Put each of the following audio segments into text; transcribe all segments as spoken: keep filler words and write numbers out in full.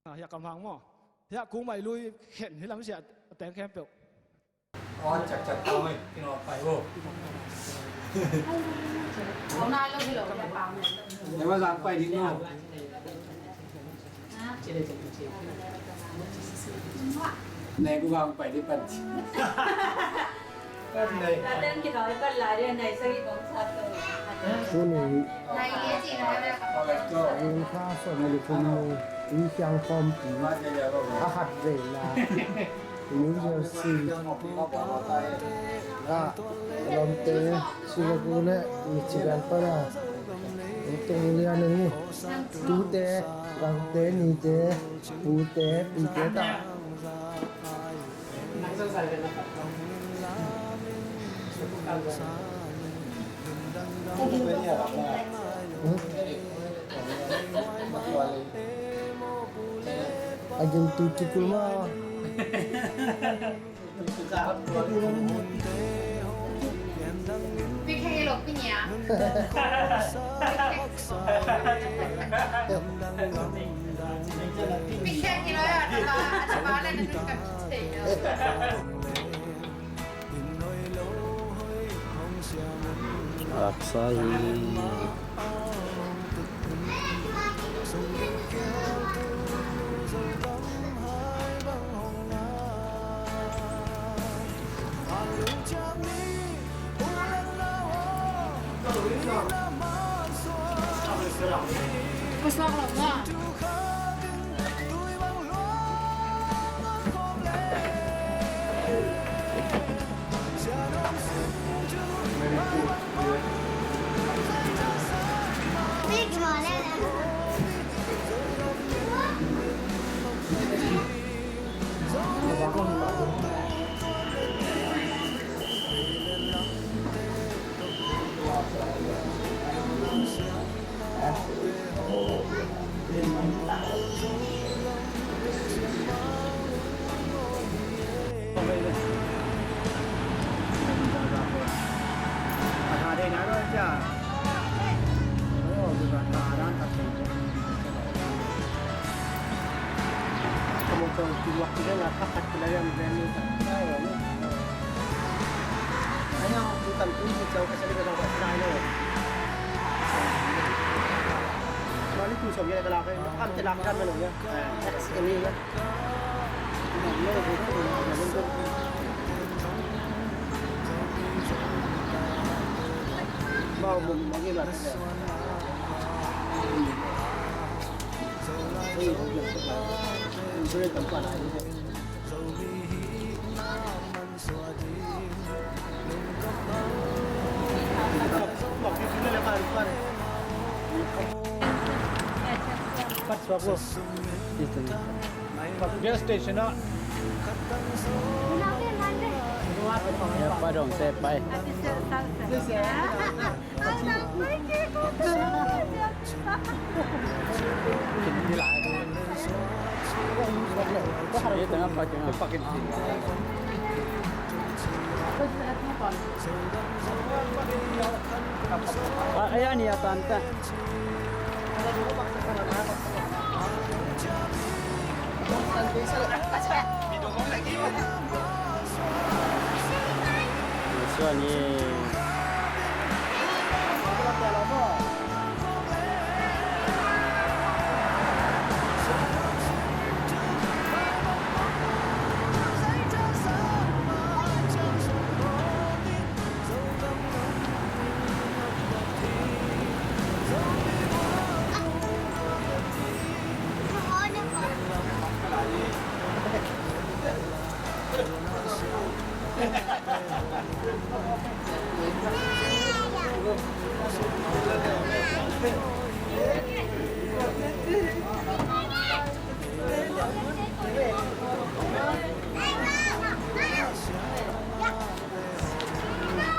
Ah, hiah kam hang maw. Hiah kung mai lui khen hi lam sia a teng khempeuh. Aw, cak cak tau mai, kino pai bo. Aw, nai lo hi lo, hiah pau mai. Nei ma zang pai ding no. Nei ku vang pai ding pan. Tuni June kha sawm le thum ni, Ui Siang khawmpi a khat veina New Jersey ah lawmte Chicago le Michigan pana tung lian hi. Tute, gangte, nite, pute, pite ta. A gil tu kikul ma. Pi khe lo pi nia. Pi khe kilo ya, tala, tala le na tu kan thei lo. Aksa hi. Ka suak lo maw? Gas station ah. Ya, padong te pai. Ay, ay, ni atan ta. Suan hi.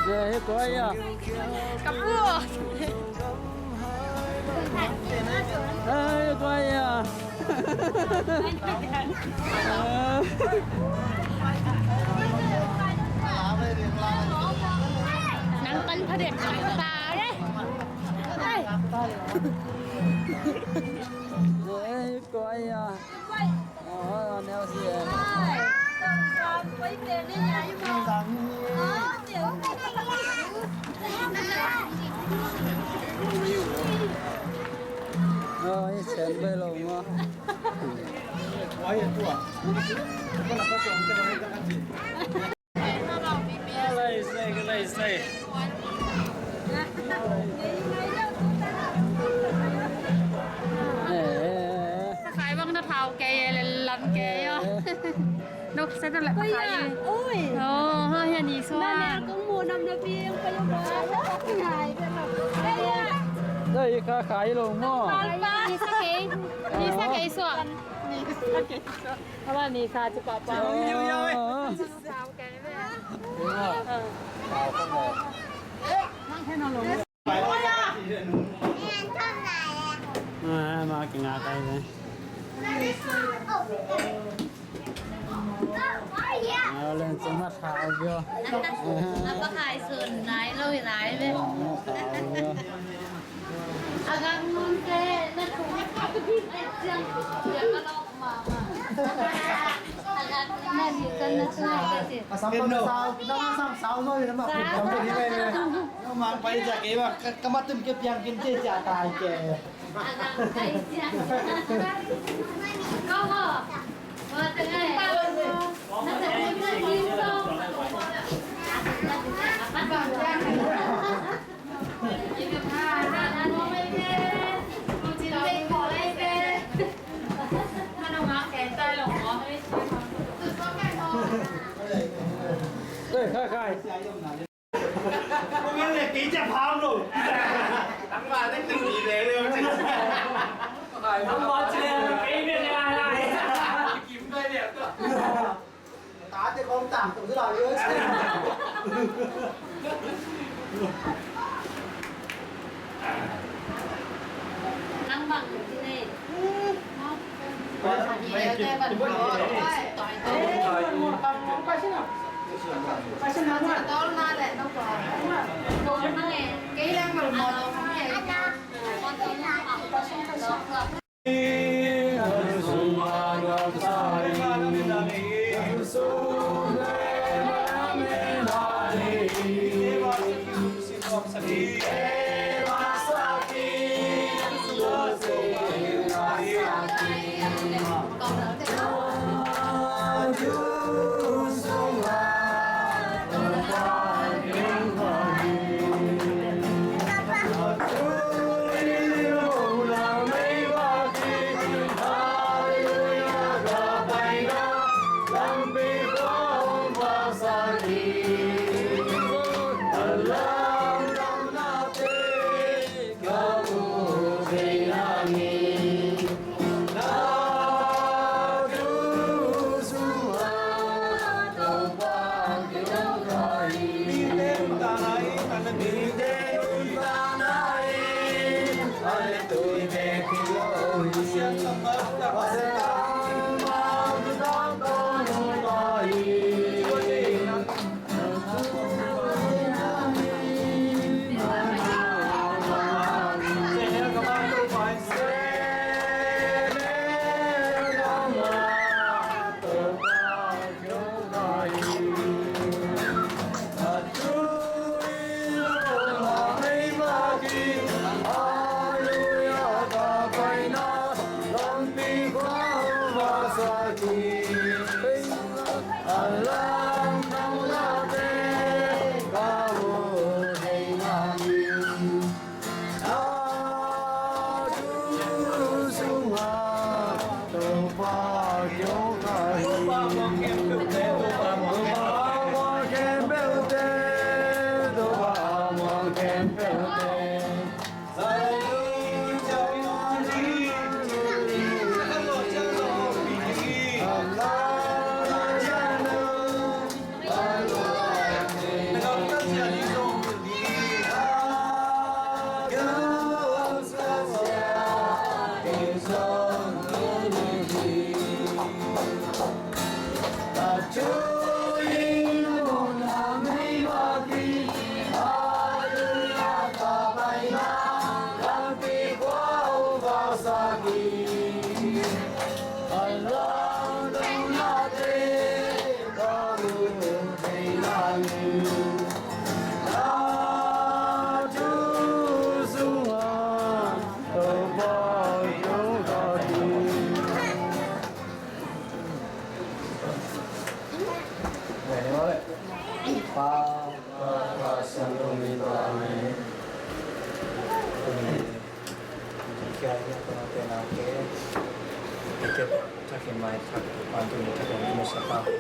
Hei, tua ia. Ka pu. Hei, tua ia. Nang pan pha dek ta le. Hei, tua ia. Oi, sen bai lo maw. Khai bang na thau kei e, lam kei aw. Nok sa ta la khai. Oi. Oh, ha, ha, ni so. Na ne kong mu nam na pi ang pa yung ba. Ngai. Dai kha khai lo maw. Ni sa kei. Ni sa kei so. Ni sa kei so. Haba ni sa ci papa. Yo, yo, yo. Ah, ma kinga kai ve. Ah, len cuma sa au yo. Apa kai sun nai lo nai ve. Ah, sa au yo. Agang nun ke na kum. Ai, siang. Siang ka lo. Asam pa sao, kita asam sao zo, kita mak kum di mai. Mak pai ja ke mak, kamat tum ke piang kin te ja tai ke. Kei, kei, kei, thak in mai thak, pan tu ni thak in mai sa pa hi.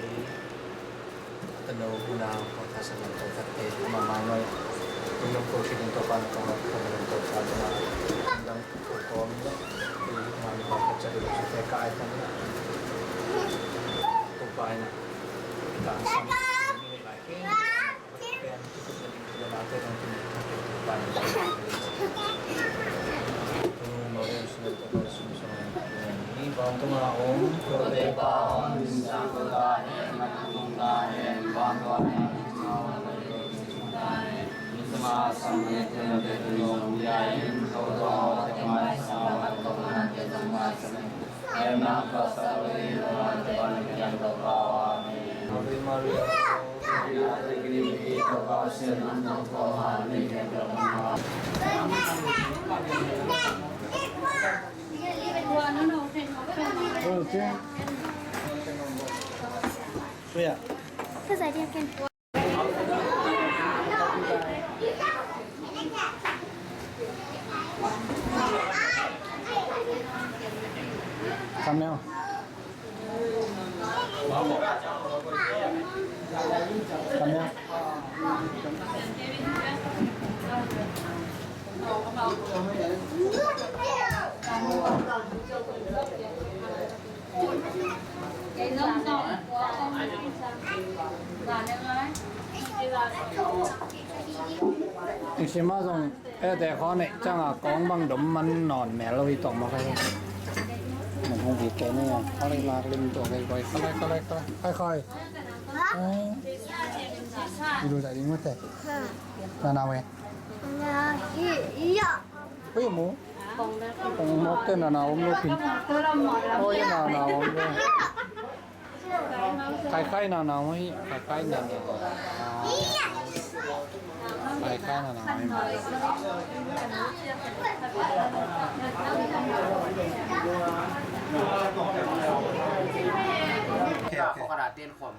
Tanu huna ko ta sa ko ta te, ama mai mai. Tunu ko si ko pa ko ko ko pa na. Tang ko ko mi. Ko ma ni ko ka sa ko te ka ai ta na. Ko pa na. Ta sa ni lai ke. Come here. Come here. Ih, sim a zong. Ete khua neih ciangin kong bang dom man nawn mel lo hi tawh mawk hi. Nang hong hi kei ni a, khalai lak lim tua kei koi, khalai, khalai, khalai, khai khai. Ai. Ilu dai ding mate. Na na we. Na hi ya. Ui mu. Kong mawk te na na om lo pin. Oi na na om lo. Khai khai na na oi, khai khai na na. Khai khai na na oi.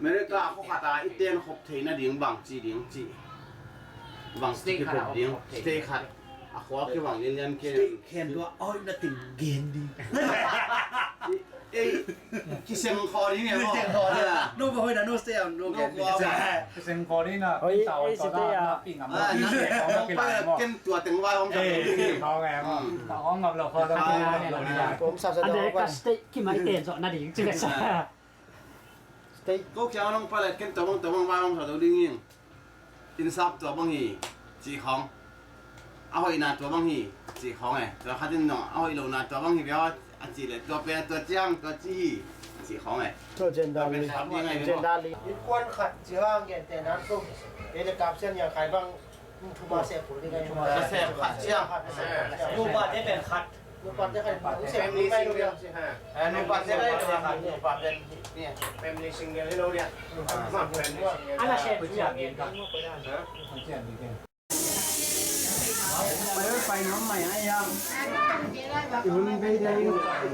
America khua khat ah i ten khop theihna ding bang ci ding ci. Bang ci khop ding. State khat. A khua kibang lianlian kei. State khen tua, oi, na tin gen ding. Ei, kiseng khawh ding e maw? Kiseng khawh ding. Ah. No, ba hoi na, no, stay am, no, no, gen ding. Kiseng khawh ding na. Hoi, ei, stay am. Ah, na ken tua teng vai om sa. Ei, khawh ngai maw. Khawh ngam lo, khawh lo. Khawh ngam lo. Ante ka state kimai ten zo na ding, ci ka sa. State. Ko kia nong pilot ken tua bang, tua bang vai om sa lo ding in. Insap tua bang hi, ci khawng. A hoihna tua bang hi, ci khawng e. Tua khat in nong, a hoih lohna tua bang hi bia, a ci le, tua pen, tua ciang, tua ci hi, ci khawng e. Tua gender li. Gender li. Innkuan khat, ci hang gen te nan tu. Ei le kap sian yang khai bang, thuma se pul ding ai. Thuma se khat ciang. Nupa te pen khat. Nupa te khat. Family single. Eh, nupa te khat. Nupa pen. Family single hi lo dia. Ma family single. Ana se pul ciang. Ha? Pai, pai, no, mai, ai, ya. I hun bei dai, i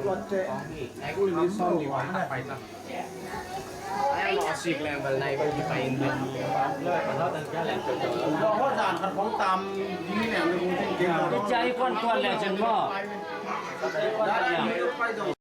kuat te. Ai, ku ni som ni wan ta pai ta. Ai, no, sik leng bal nai, pai, pai in. Lo ho dan khat khong tam, ni leng ni ku ting ting. Pi jai kuan kuan leng chen mo. Da da ni pai dong.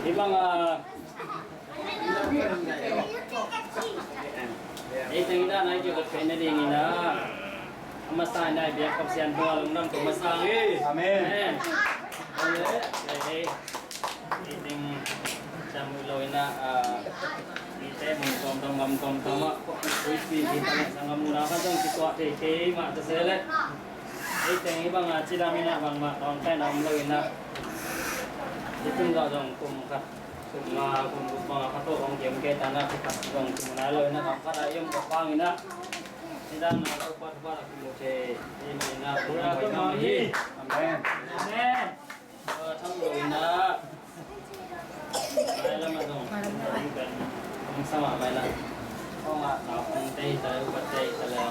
Hih bang a, ei teng i dan a i kivat theihna dingin a, a masa in a i biak Pasian tungah lungdam ko masa hi. Amen. Amen. Ei, ei, ei teng ciam uh lo in a, a, mite mun tuamtuam gam tuamtuam ah khuapi hi ta leh sanggam unau khat zong kituah thei kei mah ta se leh, ei teng hih bang a cidam in a bangmah tawntaina om lo in a, hih tungah zong kum khat kum nga kum guk bang a khat tawh hong kiam kei ta in a, khat zong kum nai lo in a, kam khat a i om khat bang in a, hih dan a Topa thupha a kum lo thei hi mah in a, kum na hoih mah hi. Amen. Amen. Tham lo in a, mailam a zong hong sa mah mailam. Kong a, kong tei ta leh, upat tei ta leh,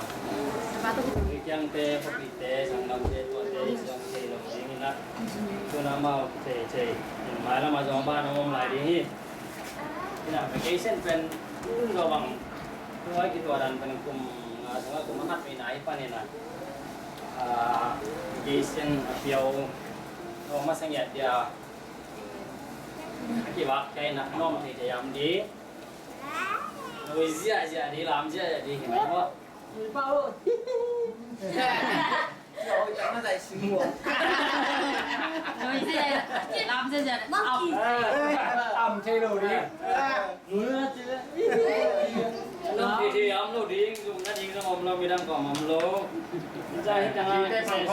kiangte, khopite, sanggamte, tuate, zong thei lo ding in a, tu in a amau thei thei in mailam a zong a ban a om lai ding hi. In a vacation pen tu in zong bang, tu a kituah dan pen kum nga sung a kum a khat veina hi pan in a, a, vacation a piau a masa ngiat dia a kivak kei in a, a nuam thei thei hiam ding. Nui ziahziah ding, lam ziahziah ding hi mai maw? Nui ziahziah, lam ziahziah. Am thei lo ding. Nui na ci le. Nong thei thei am lo ding, zum na ding zong om lo, midang kong om lo. Zai hi tang a, zai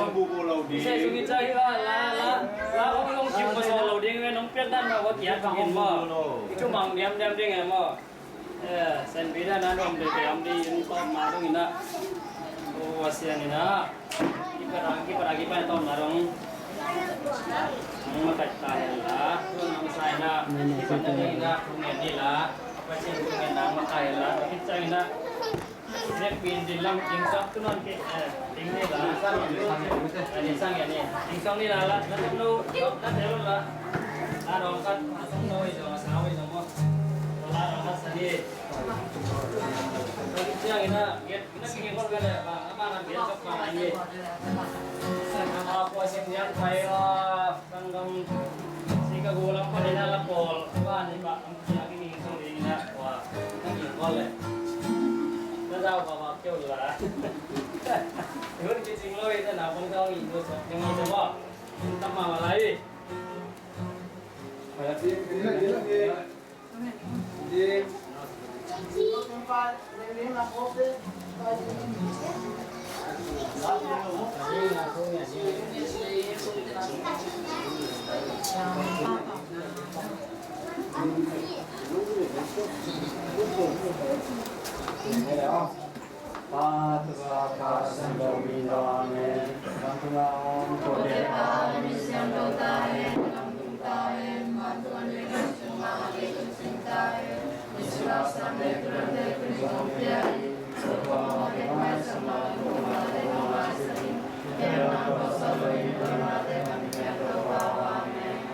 zum hi zai hi la, la, la, la, ong long kiu ma so lo ding, nong piak dan ma wa kiat bang in maw. I thu mang niam niam ding e maw. Eh, Saint Peter na nuam deuh deuh om ding, uniform ma dong in a. Aw, a siang in a. Kipat a, kipat a, kipat a tawm na dong. Nong makaih ta hen la. Tuan nong sa in a. Kipat na dong in a. Thungen ni la. Pasian thungen nong makaih hen la. Kipat in a. Nek pin din lam ding suak tu non ke. Eh, ding ni la. Ani sang ya ni. Ding suak ni la la. La tong lo. La tong lo la. La dong kat. La tong lo i dong sa i dong mo. La dong kat sa ni. Siang ina, get, ina kiki kol kale, ba, ama na get kap ba ni. Sa na apa sih yang kaya, kangkang, si kagulang pa din ala pol, ba ni ba, ang kaya kini song din na, wa, kiki kol eh. Na daw ba ba kyo la. Yun kicing lo ita na pang kau ibu so, yang ita ba, tama malai.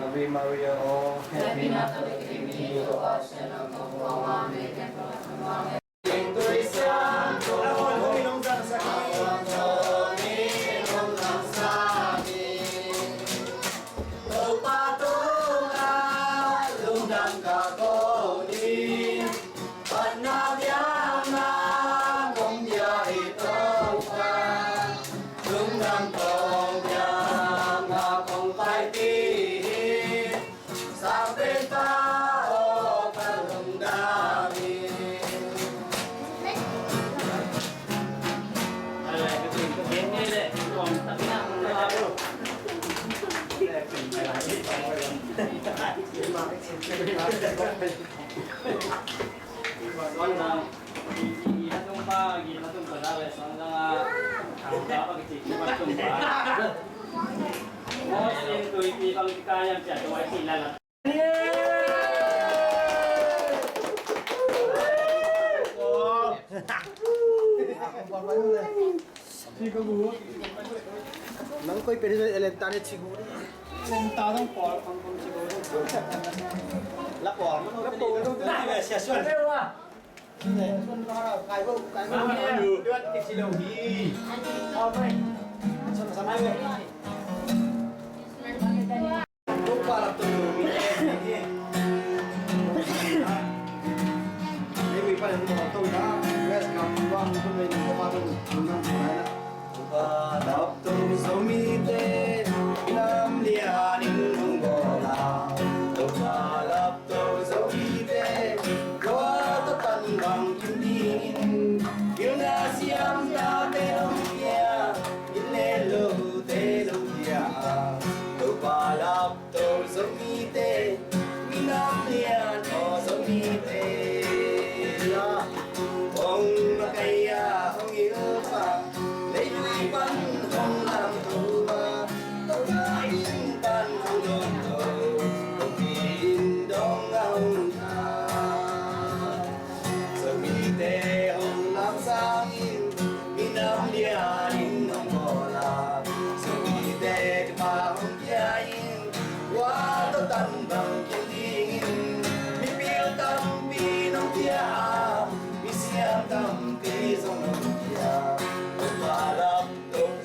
Ave Maria, oh, happy. Nang koi pedi so elenta ne chigu. Elenta dong pol kong kong chigu. La pol man la pol dong. Sia suan. Lapto Zomite, minam lian aw Zomite, la hong makaih a hong hilpa, leivui pan hong lamto pa, Topa inn pan hong dawnto, Topa inn dong a hong kha. Zomite hong lam sangin, minam lianin hong bawl a, Zomite Topa hong pia in, tua tawh tan bang kim dingin, mipil tampi nong pia a, misiam tampi zong nong pia. Topa lak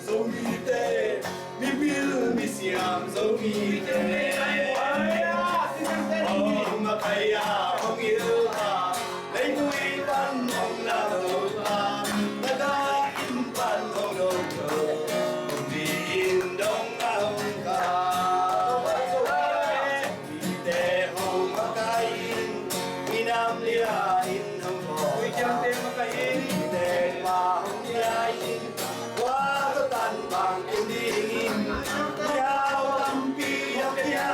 Zomite, mipil misiam Zomite. Hong makaih a hong hilpa, leivui pan hong lamto pa, Topa inn pan hong dawnto, Topa inn dong a hong kha. Mite hong makaih in, minam lianin hong bawl. Tuiciangte makaih in. Mite pa hong liain, tua tawh tan bang kim dingin, liau tampi hong pia,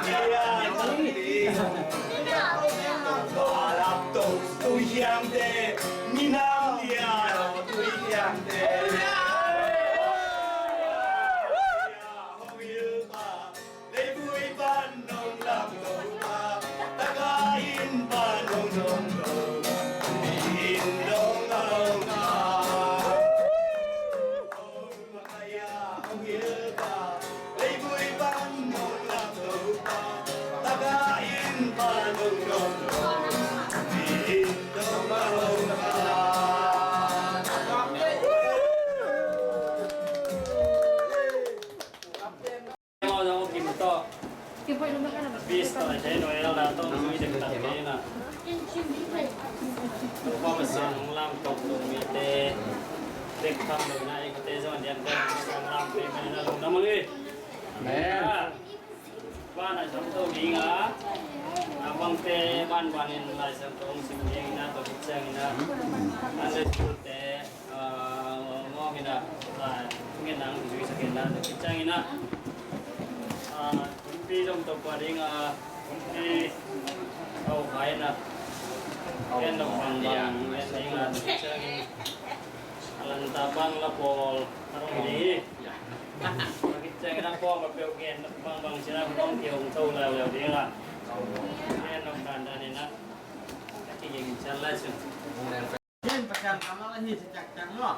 liau tampi. Tua lak tawh tuiciangte, minam lia tuiciangte. Hong hilpa, leivui pan hong lamto pa, Topa inn pan hong dawnto, inn dong a hong kha. Hong makaih a hong hilpa, leivui pan hong lamto pa, Topa inn pan hong dawnto, inn dong a hong kha. Topa Pasian hong lamto Zomite bek tham lo na, eite zong a diakdiak hong lamto na, lungdam hang hi. Amen. Van a zong to ding a, a bangte banbanin Lai Siangtho hong sim ding na, tua khit ciangin a, Sunday school te, ah, mawk in a, ah, thungen nang zui sak in a, tua khit ciangin a, ah, kumpi zong to pua ding a, kumpi au khai in a, en lo bang bang, en ding a, tua khit ciangin a lanta bang la pawl a rong ding hi. Tua khit ciangin a pawng a peuh gen bangbang cih na hong kihong tho leuleu ding a. Gen nong dandan in a, a kiging cian lai cun. Gen Pasian kammal ahi ci ciangciang maw?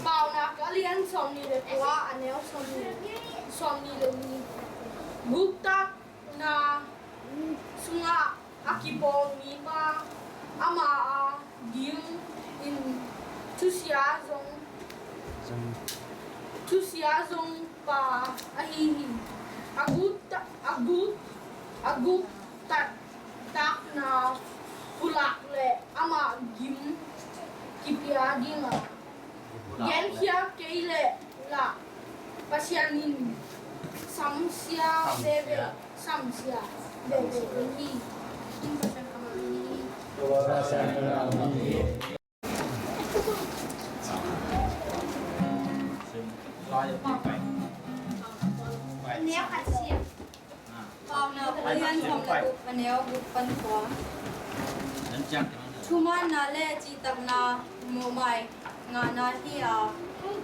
Paunak a lian sawmnih le kua, a neu sawmnih, sawmnih le nih. Guptak na sungah a kipawl mipa, amah a gim in thusia zong, thusia zong pa ahi hi. A gup ta-, a gup, a gup tat, takna pulak le amah gim kipia ding a, genkhia kei leh lah Pasian in samsia veve, samsia veve ding hi. Pasian kammal hi. Paunak a lian sawm le guk, a neu guk pan kua. Thumanna le cihtakna mawhmai ngahna hi a,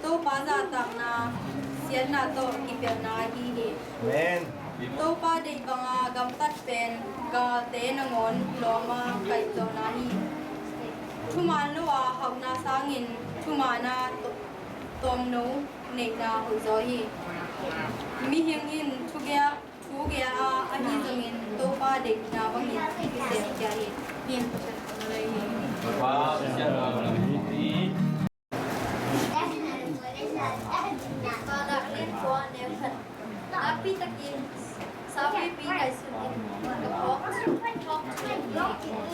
Topa zahtakna siatna tawh kipelhna ahi hi. Amen. Topa deih banga gamtat pen galte nangawn lawma kaihtawhna hi. Thuman lo a hauhna sangin thuman a to-, tawmno neihna hoihzaw hi. Mihing in thugia, thugia a, ahi zongin Topa deihna bangin kisem khia hi. Hi in Pasian kammal ahi hi. Paunak lian kua, neu khat. Nakpi takin saupipi ngaihsun in ka phawk, phawk thu hi.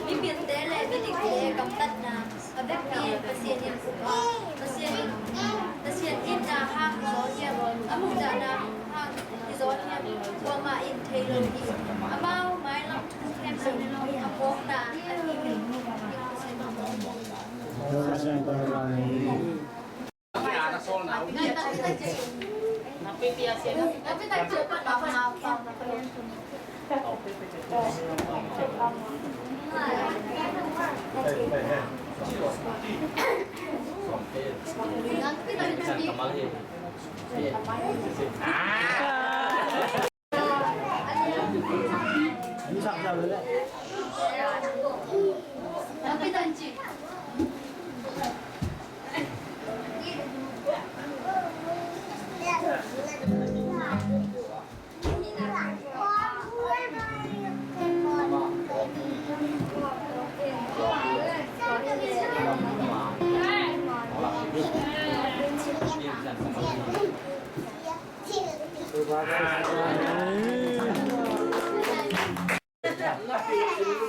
Mipilte le midikte gamtatna a vekpi in Pasian in, Pasian in, Pasian itna hang hi zaw hiam, a muhdahna hang hi zaw hiam, kuamah in thei lo hi. Amau mailam thu khempeuh a phawkna ahi hi. Pasian in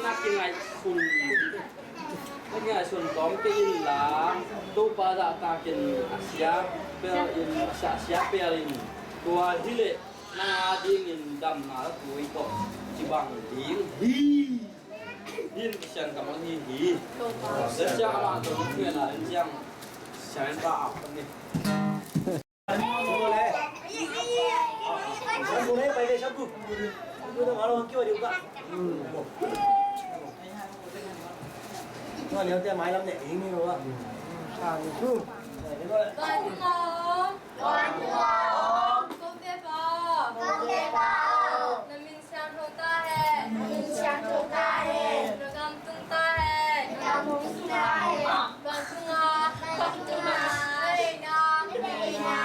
Na kingaihsun, na kingaihsun tawm kei inla, Topa zahtakin a sia pel in, a sia, a sia pel in, tua hileh nang a dingin damna tui tawh kibang ding hi. Hin Pasian kammal hi hi. Sia amah tawh thuhilhna in ciang Pasian in ta ap ni. Siangtho ta hen. Siangtho ta hen. Na gam tung ta hen. Na gam tung ta hen. Vantung a, vantung a, na neihna, na neihna,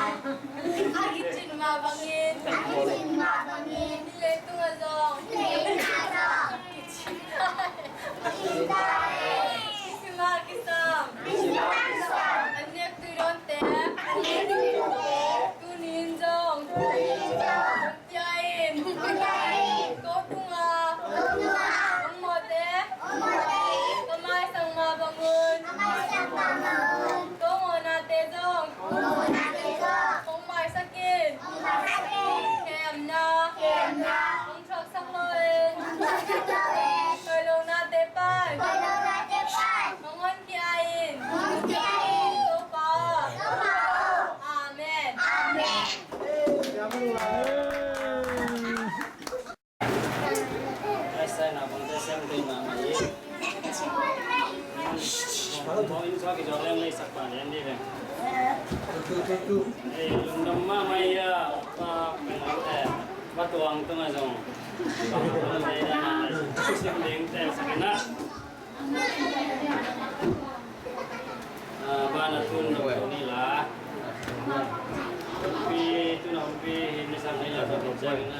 a kicin mah bangin, a kicin mah bangin, hih leitung ah zong, hih leitung ah zong, kicin ta hen. Kicin ta hen. Christmas kisam, Christmas kisam, an nek tui dawnte, an nek tui dawnte, tuni in zong, tuni in zong, Tia in. Tia in. Ko tungah. Ko tungah. Hong mawhte. Hong mawhte. Ka maisang mah bangun. Ka maisang mah bangun. Ko mawhnate zong. Ko mawhnate zong. Hong maisak in. Hong maisak in. Khemna. Khemna. Hong thuaksak lo in. Hong thuaksak lo in. Hoih lonate pan. Hoih lonate pan. Hong hon khia in. Hong hon khia in. Topa. Topa. Amen. Amen. Ah, bana tun dong tuni la. Humpi, tuna humpi, hin ni sam ni la, tun dong ciang na.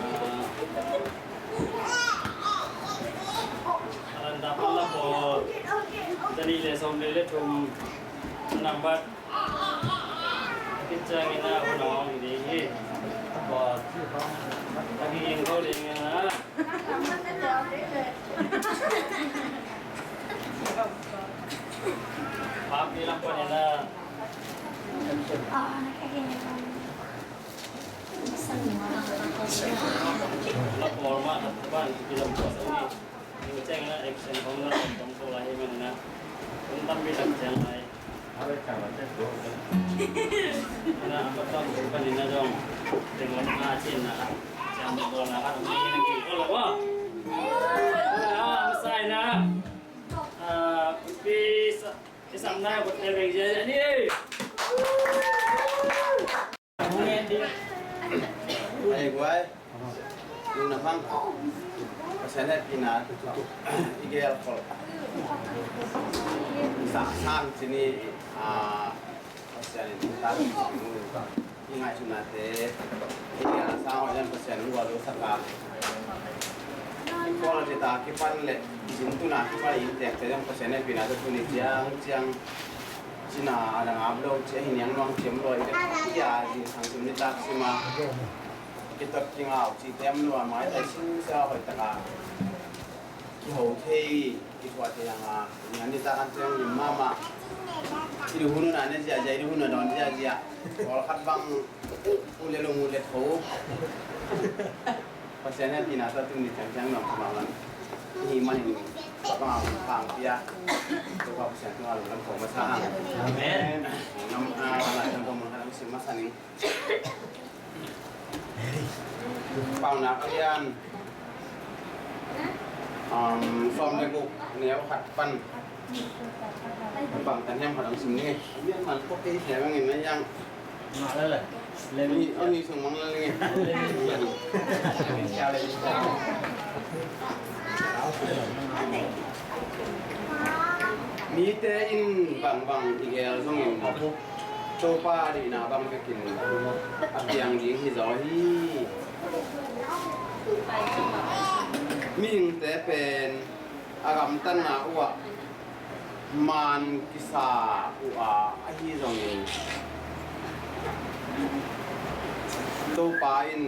Ah, alan ta pan la po. Tani le som le le thum. Nambat. Kit ciangin a hun a hong ding hi. A kiging kho ding a. Papi lam panin a. La pawl mah khat pan kilam pawl sang hi. Ning ciangin a action hong na tong ko lai hi manin a. Hong tampi tak ciang lai. Na, a patom panin a zong teng lam a cin na khat, ciang bawlna khat om ni na kiko lo a. A, a masa in a, a, pi sa, i sam na ko te veng zia ni. Ai guai. Nung na phang. Pasian hehpihna i gel khol. Sa sang cini, a, Pasian in ta i ngaihsutnate i gel a sang hoih dan Pasian in gual lo sak a. I kual a cita kipan le i zin tuna kipan i inntekte zong Pasian hehpihna tuni ciang ciang cina a dang ap lo ci a hi niang nuang ciam lo i dang i a zin sang sim ni tak sima. Kitot kingau cihte om lo a, maitai singsel a hoih taka kiho thei, kithuah thei hang a, nian nitak an teng lim mahmah. I duh hun hun a ne ziahziah, i duh hun a dawn ziahziah. Pawlkhat bang uh le lung uh le tho. Pasian hehpihna tawh tuni ciangciang nuam khamah man. Hih manin ka bang a hong khangpi a, Topa Pasian tungah lungdam ko masa hang. Amen. Nam, a, Lai Siangtho mun khat hong sim masa ning. Paunak a lian, um, sawm le guk, neu khat pan bang tan hiam khat hong sim ni. Mian man ko kei hiam ang in na yang. Ngah le le. Lem. Ni, oh, ni sung mang le le. Lem. Mite in bangbang i gel zongin Topa a deihna bang bekin a piang ding hi zaw hi. Mihingte pen a gamtatna uhah man kisa uh a, ahi zongin Topa in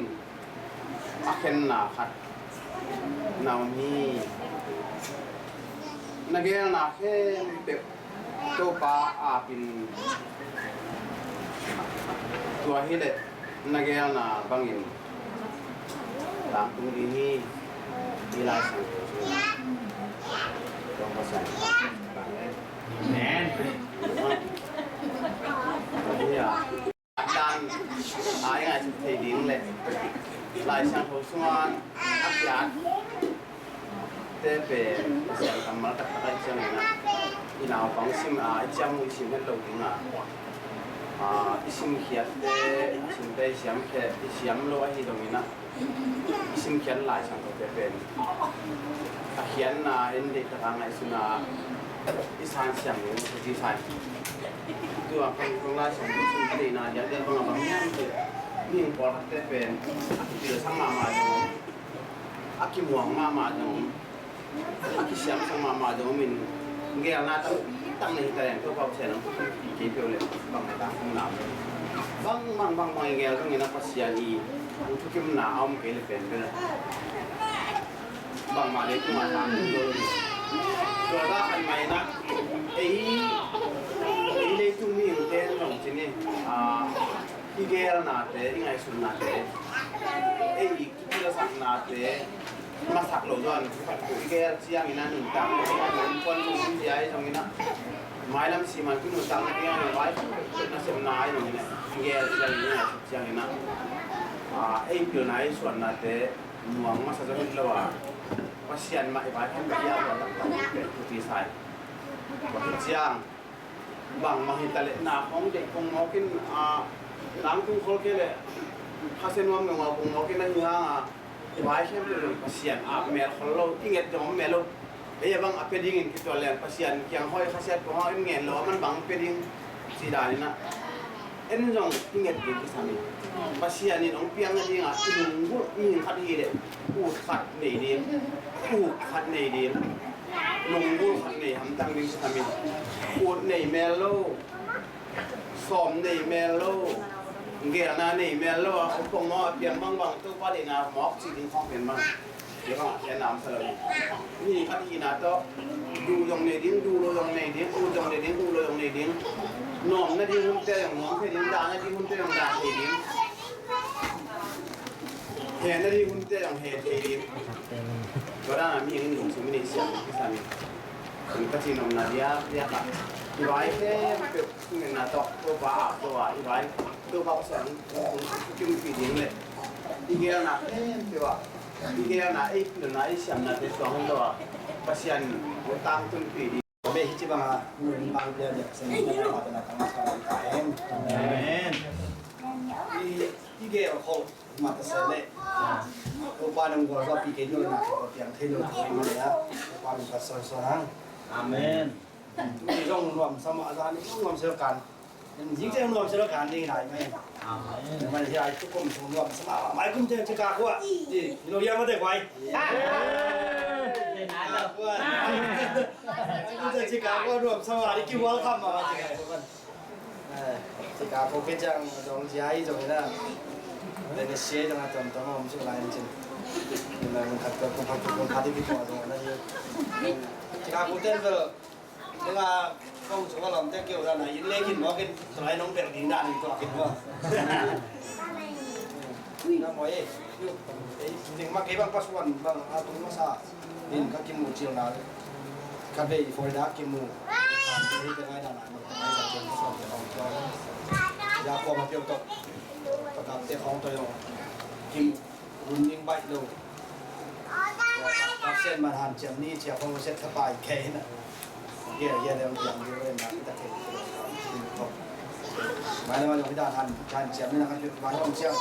a khenna khat na om hi. Na gelna khempeuh Topa apin tua hileh na gelna bangin tangtung ding hi. Hi Lai Siangtho sungah. Tua Pasian. Amen. Amen. Dan a i ngaihsut thei ding le Lai Siangtho sungah a kiat te pen Pasian kammal taktak a i ciangin ah i naupang sim a i ciam uh i sim het lo ding a, a, i simkhiatte, i simte i siam khe, i siam lo ahi dongin ah i simkhiat Lai Siangthote pen a khiatna en deih taka ngaihsun a i sansiam ding uh thupi sa hi. Tua kong kong Lai Siangtho sim a deihna diakdiak bang a bang hiam cih, mihing pawlkhatte pen a kipilsak mahmah ding, a kimuang mahmah ding, a kisiamsak mahmah ding om in, gelna tampi tak nei hi ta leng Topa Pasian in kei peuh le bang a tangtung na bang bang bang bang i gel zongin a Pasian i thukimna a om kei le pen pen bangmah leitungah tangtung lo hi. Tua ka khan mah in ah ei, ei leitung mihingte in zong ci ni, a, i gelnate, i ngaihsutnate, ei i kipilsaknate masak lo zaw a, i gel ciangin a nuntakna ding a, nuntakna ding a, i zongin a mailam siman kinuntakna ding a, vai nasepna a i zongin a i gel ciangin a, i ngaihsut ciangin a, a, ei pilna, ei suannate muang masa zaw hi lo a, Pasian mah i vai khan ka hial tua taktak pen thupi sa hi. Tua hi ciang bangmah hi ta leh na khawng deih kong mawk in, a, tangtung khol kei leh Kha Sian nuam ngeungau kong mawk in ahi hang a, i vai khempeuh zong Pasian a mel khol lo, i nget zong om mel lo. Ei a bang a pia dingin kitual leng Pasian kiang hawh, Kha Sian kong hawh in ngen lo, a man bang pia ding ci dan in ah en zong i nget ding kisam hi. Pasian in hong piang nadingah i lunggulh mihing khat hi leh ut khat nei ding, ut khat nei ding, lunggulh khat nei hamtang ding kisam hi. Ut nei mel lo, sawm nei mel lo, gelna nei mel lo a, hong pong maw a piang bangbang Topa deihna mawk cih ding khawng pen bang. Kei bang a khen na om sa lo hi. Mi khat hihna tawh duh zong nei ding, duh lo zong nei ding, ut zong nei ding, ut lo zong nei ding. Nuam nading hunte zong nuam thei ding, dah nading hunte zong dah thei ding. He nading hunte zong he thei ding. Tua dan a mi in lungsim in i siam kisam hi. Ka ci nopna diakdiak ah i vai khempeuh ngenna tawh Topa ap lo a, i vai Topa Pasian hong kimpi ding le i gelna khempeuh ah, i gelna, ei pilna, ei siamnate suang hong lo a, Pasian hong tangtunpih ding. Amen. Hi ci banga nun bang pia dia Pasian hong tangtunpih ding. Amen. I, i gel khol mah ta se le Topa nang gualzawhpih kei ding na ko piang thei lo ko i mah le a Topa min pat suansuan hang. Amen. Tuni zong nuam sa mah, a zan i nuam sel kan. Zing teng nuam sel kan ding nai mai. Amen. Mai hi ai tu kum sung nuam sa mah, mai kum teng Chicago ah. Di, lo ya ma te kwai. Mai kum teng Chicago nuam sa mah, di ki welcome mah. Chicago ke jang zong zia i zong na. Tennessee zong a tom tom om su lai cin. Na mun khat ko kum khat ko kum khat di ki ko zong na. Chicago ten bel Nga kong sung a lam te keu dan a in le kin mawk in, tua in hong bel ding dan in tua kin mawk. Na mawi e, yu, e, ning ma kei bang pasuan bang a tung masa in ka kimu cil na. Ka bei Florida kimu. Ka bei te ngai dan a, ngai dan a, pasuan te bang tua. Ya ko ma keu tok. Ka Te khawng tawh zong kim run ding baih lo. Tua ka sen man hanciam ni cia khawng set thapai kei na. Kia kia le hong kiam ding le na kita kei. Mai le mai zong kita han hanciam ni na kan tu mai hong ciam.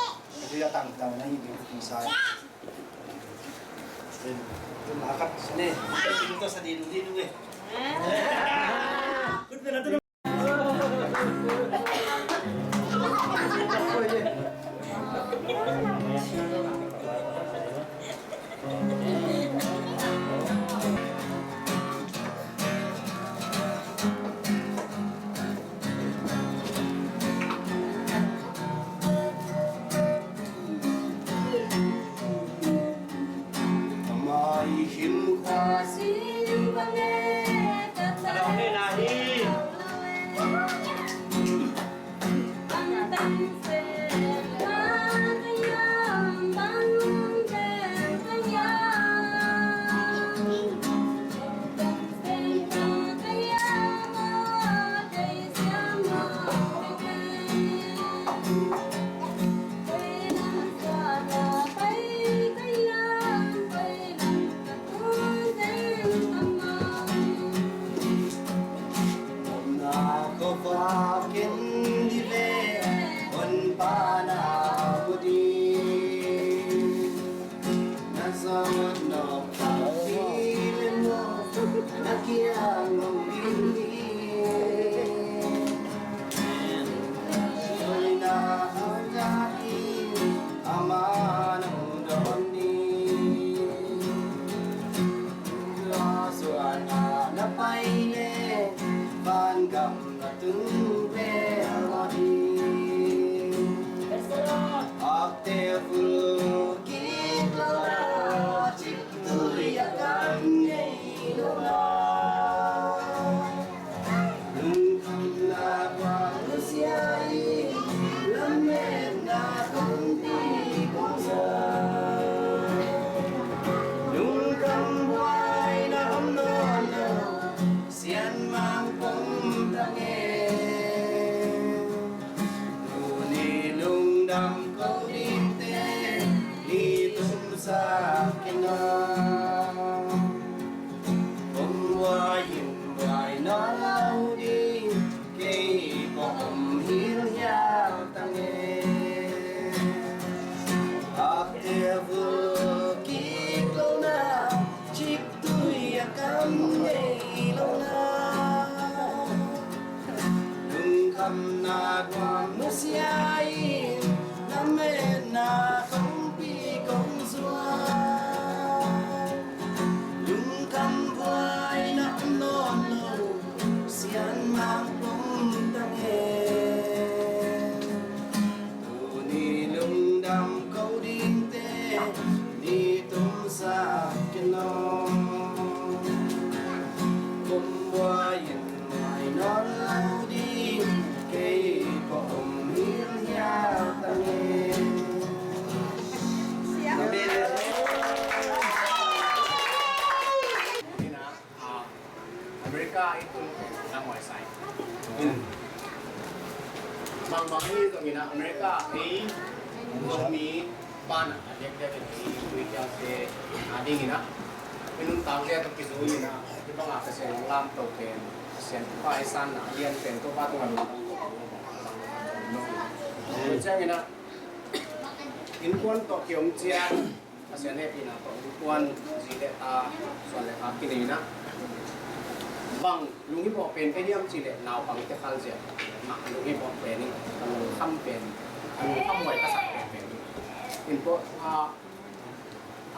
Kita tang tang na hi ding sa. Tu makat sini. Kita sa di dulu dulu eh. Lungkhamna kuang nusia in lametna kongpi kong sa. Lungkham buaina om nawn lo, sian mang kong tang e. Tuni lungdam ko dingte ni tumsak ken aw. Kong buai in buai nawn lo ding, kei pawh om hilhial tang e. Akte vul kik lona, ciktui a kam nei lona. Lungkhamna kuang nusia in lametna kongpi kong zuan. Lungkham buaina om nawn lo, sian mang kong tang e. Tuni lungdam ko dingte ni tumsak ken aw. Kum buai in buai nawn lo ding, kei pawh om hilhial tang e. Amen. Ah, America i tun pen lam huaisai. Bangbang hi zongin ah America ei Zomi pan ah a diakdiak in ei Zomi piangte a dingin ah i nuntak zia tawh kizui in ah hih bangah Pasian lamto pen, Pasian pa i sanna a lian pen Topa tungah lungdam ko. Tua ciangin ah innkuan tawh kiom ciat Pasian hehpihna tawh innkuan zi le ta, suan le ta kinei in ah bang lunghimawh pen ka hiam cih leh naupangte khal ziah mah lunghimawh pen in, ka lungkham pen, ka lungkham huai ka sak pen pen in. In pawh, ah,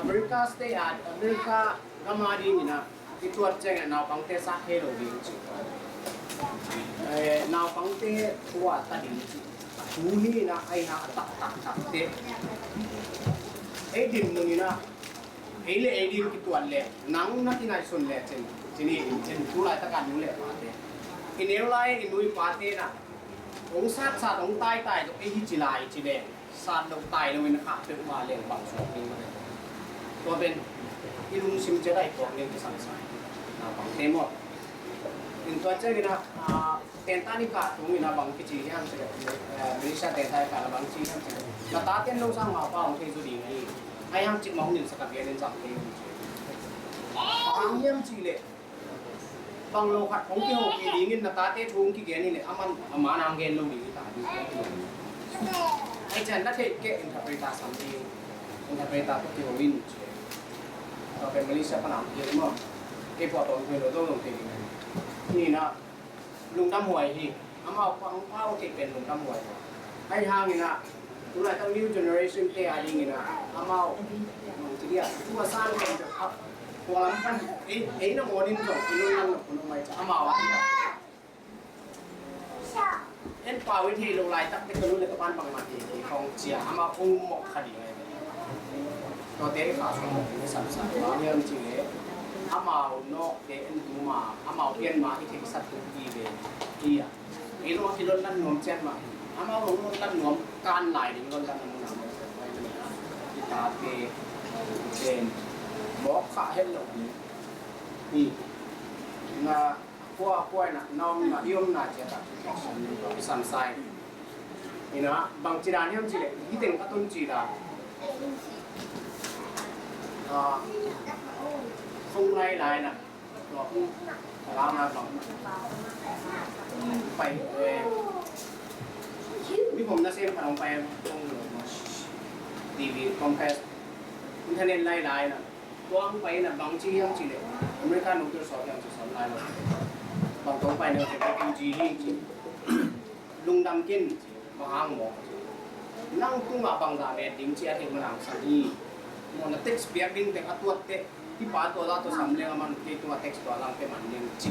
America State ah, America gam a dingin ah i tuat ciangin naupangte sak thei lo ding ci. Eh, naupangte tua ta ding ci. Thu hi in ah, a in ah a taktak takte ei dinmun in ah ei le ei ding kituat le nang na kingaihsun le cin, cin hi in cin, tu laitak a nu le pate, i neu lai i nu i pate na hong satsat hong taitai zong ei hi ci lai ci le sat lo tai lo in khah peuhmah leng bang suak ding mah. Tua pen i lungsim ciat a i puak ding kisam sa. Naupangte maw. In tua ciangin ah, ah, tenta ni kah tung in ah bang kici hiam cih leh, eh, Malaysia tenta ni kah lah bang ci hiam cih leh, Na taten no sang maupa hong thei zaw ding hi. Ahi hang cikmah hong nilhsak a gen in zang thei hi. Bang hang hiam cih leh bang lo khat hong kihopih dingin na tate thu hong kigen hi leh a man a man hong gen lo ding hi ta ding. Ahi ciang na theih kei interpreter sam ding. Interpreter tawh kiho in ci. Tua pen Malaysia pan a hong kigen maw. Kei pua tawh hong kigen lo zong zong thei ding hi. Hi na. Lungdam huai hi. Amau pang pau thei pen lungdam huai hi. Ahi hangin ah tulaitak new generation te a dingin ah amau mang ci dia tua san pen tua lam pan ei ei na monin zong i lungdam na kun mai ca amau a dia. En pau i thei lo laitak te ka lu le ka pan bang mah thei thei khong cia amau ong mok kha ding ai. Tuate i fa sung mok ding i sam sa tua hiam ci le amau nawkte en tu ma amau pian ma i theihsat tu i ve i a. Ei lo a kilon lan nuam cian ma amau lo lon lan nuam kan lai ding lon lan nuam na mok cian mai tu i ta te ten mok kha het lo ni. Ni na kua kua na na om na i om na cia ta i sam sai. Ina bang ci dan hiam ci le hi teng ka tun ci dan. Ah, sung lai lai na. Tua kum a lau na bang pai eh, mi bom na sem khat hong pai hong lo TV compass internet lai lai na. Tua hong pai na bang ci hiam ci le America nung tur sawt hiam ci sawt lai lo. Bang tua hong pai na ci bang ci hi ci. Lungdam ken ci, bang hang maw ci. Nang tungah bangzah met ding ci a theih man hang sang hi. Maw na text piak ding teng a tuat teh, hih pa tua zah tua sam leng a man kei tungah text tua lang pia man ding ci.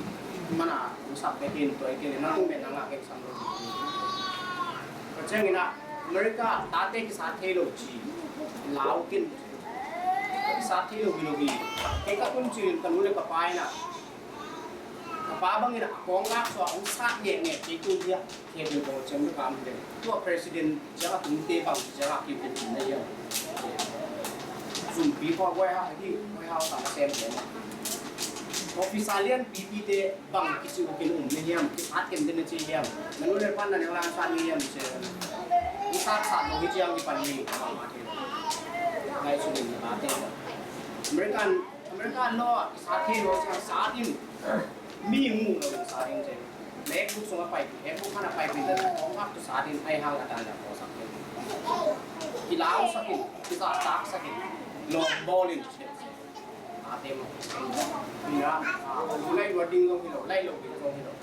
Man a hong sak bek in tua i kei le nang tung met nang a kei sam lo. Tua ciangin ah America tate kisat thei lo ci. Lau ken ci. Kisat thei lo hi lo hi. Kei ka tun ci ka nu le ka pa in ah Ka pa bangin a kawng lak sua hong sat ngehngeh kei tu hiah khe bil bawl ciang bek a om deuh. Tua president ciang a tungte bang ciang a kiu kin na hiam? Zumpi khua White House hi, White House a na sem te mah. Officer lian pipite bang kici ukin um na hiam? Kisat ken den na ci hiam? Na nu le pan na neu lan sat na hiam ci. Hong sat sat lo hi ciang kipan hi. Ngai sunin na tate. American America law ah kisat thei lo ciang sat in mi muh lo in sat in ci. MacBook sung a paipih, MacBook khan a paipih dan kong hak tu sat in ahi hang a dan dan ko sak in. Kilau sak in, kizahtak sak in, lawm bawl in ci. Tate maw. Ina, a, lu lai lua ding zong hi lo, lai lo ding zong hi lo.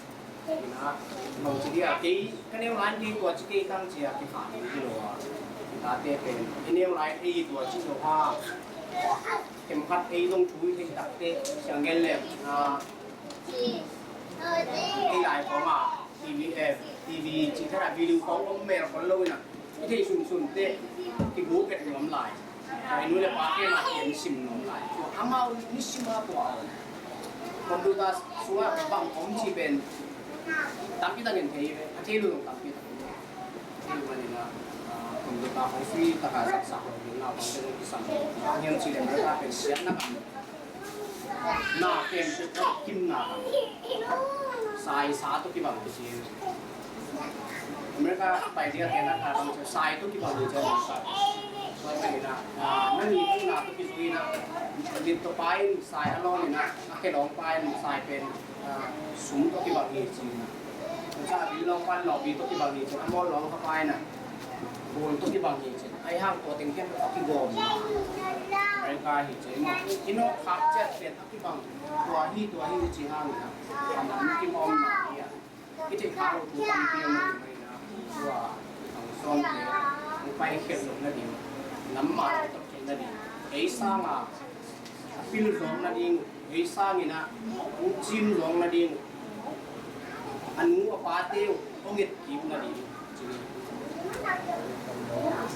Ina, bang ci dia, kei, ka neu lai kei tua ci kei tang ci a, kei kha ding hi lo a. Tate pen, i neu lai ei tua ci lo ha. Kem khat ei zong thu i thei takte, siang gen lem, a, ei lai kong a, TV, eh, TV ci thara video kong om mel kong lo ina. I thei sunsun te, i bu pet nuam lai. Ai nu le pa ke ma ken sim nuam lai. Tua amau ni sim a tua. Computer sunga bang om ci pen. Tampi tak en thei ve. A thei lu tampi tak. Thei lu mani na. Computer kong free taka zat sak lo. Ni na bang te lu kisam. Ngiam ci le ma ta pen sian na kam. Na kem te kim na kam. Sai sa to kibang kisi. America pai dia kena kha bang sai to kibang ni jong sa. Sai pai na. Na ni na to kisi na. Ni to pai sai a lo ni na. A ke long pai sai pen sum to kibang ni si na. Sa bi long pai lo bi to kibang ni jong a mo long ka pai na. Bol to kibang ni jong. Ai hang to teng kem to kibang. America hi jong. Ino khak chet pen Kibang, tua hi, tua hi, ci hang na. A nam kimawm na hi a. Kici khang lo tu tam piang na hi mai na. Tua, ang sawm te, ang pai khiat lo na ding. Nam ma lo tak khiat na ding. Ei sang a, a pil zong na ding. Ei sang in a, ang cim zong na ding. A nu a pa te, ang et kip na ding. Ci.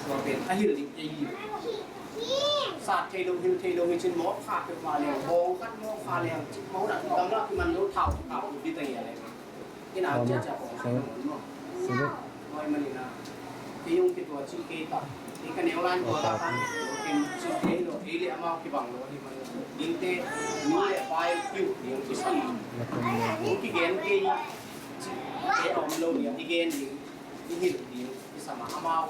Tua pen, a hil ding, ei hil. Sat thei lo, hil thei lo hi cin mawk kha peuhmah leng, bawng khat mawk kha leng, cik mawk dah, gamla kiman lo thau, thau, uh, dita hi a leng. Ina cia cia bawng khat mawk mawk. Tua hi manin a, kei hong kitua cih kei ta, kei ka neu lan tua ta khan, ken cih kei lo, ei le amau kibang lo hi man. Dingte, nu le pa i piu ding kisam. Hong kigen kei, cih kei a om lo ding, i gen ding, i hilh ding, kisam a amau.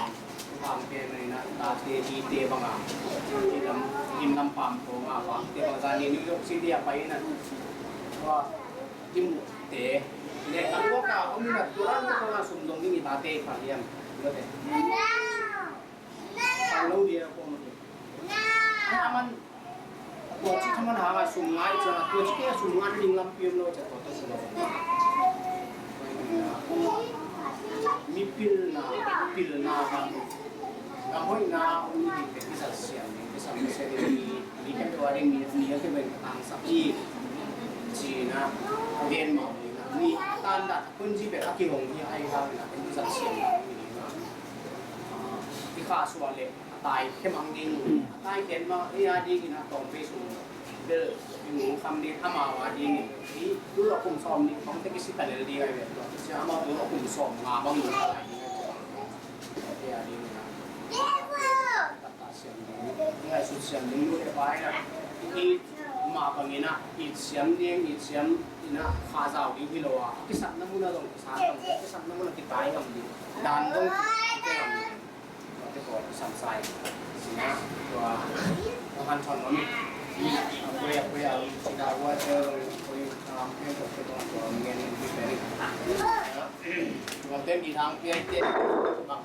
Bang pen na tate, ite bang a, lim lam, lim lam pam ko nga bang te bang zan ni New York City a pai na. Wa, lim te. Le kan ko ka, om na turan ko nga sum dong ni tate pa liam. Lo te. Ang lo dia ko mo. Aman tua ci thaman hanga sum ngai cia, tua ci kei a sum ngai ning lam piam lo cia, tua tua sum ngai. Mi pilna, pilna hang. Ka hoihna om ni pen kisat siam ni, kisat siam ni, mi kem tua ding mi, mi a kiben tang sak i. Cina, a gen mau ni na, mi tan da, kun ci pen a kihong hi ai ha, na pen kisat siam ni na. Ah, i kha sua le. A tai khemang ding, a tai khemang ding a dingin a tawmvei sung bel i ngong kham ding, amau a dingin i tul a kum sawm nih bang te kisi ta lel ding a i vet tua. Sia amau tul a kum sawm nga bang nih a lai ding a i vet tua. Sia dingin a tata siam ding, ngaihsut siam ding, lu le pai na. I mah bangin a it siam ding, it siam in a kha zau ding hi lo a, a kisakna mun a zong kisa zong, a kisakna mun a kitai ngam ding dan zong kisa ngam ding. Tua te ko kisam sai. Sina tua, tua han thon nom. Apoi, apoi, a, sina ua te, apoi, a, apoi, tua te ko tua ngen ni pe ni. Tua te mi thang pia te. Bang.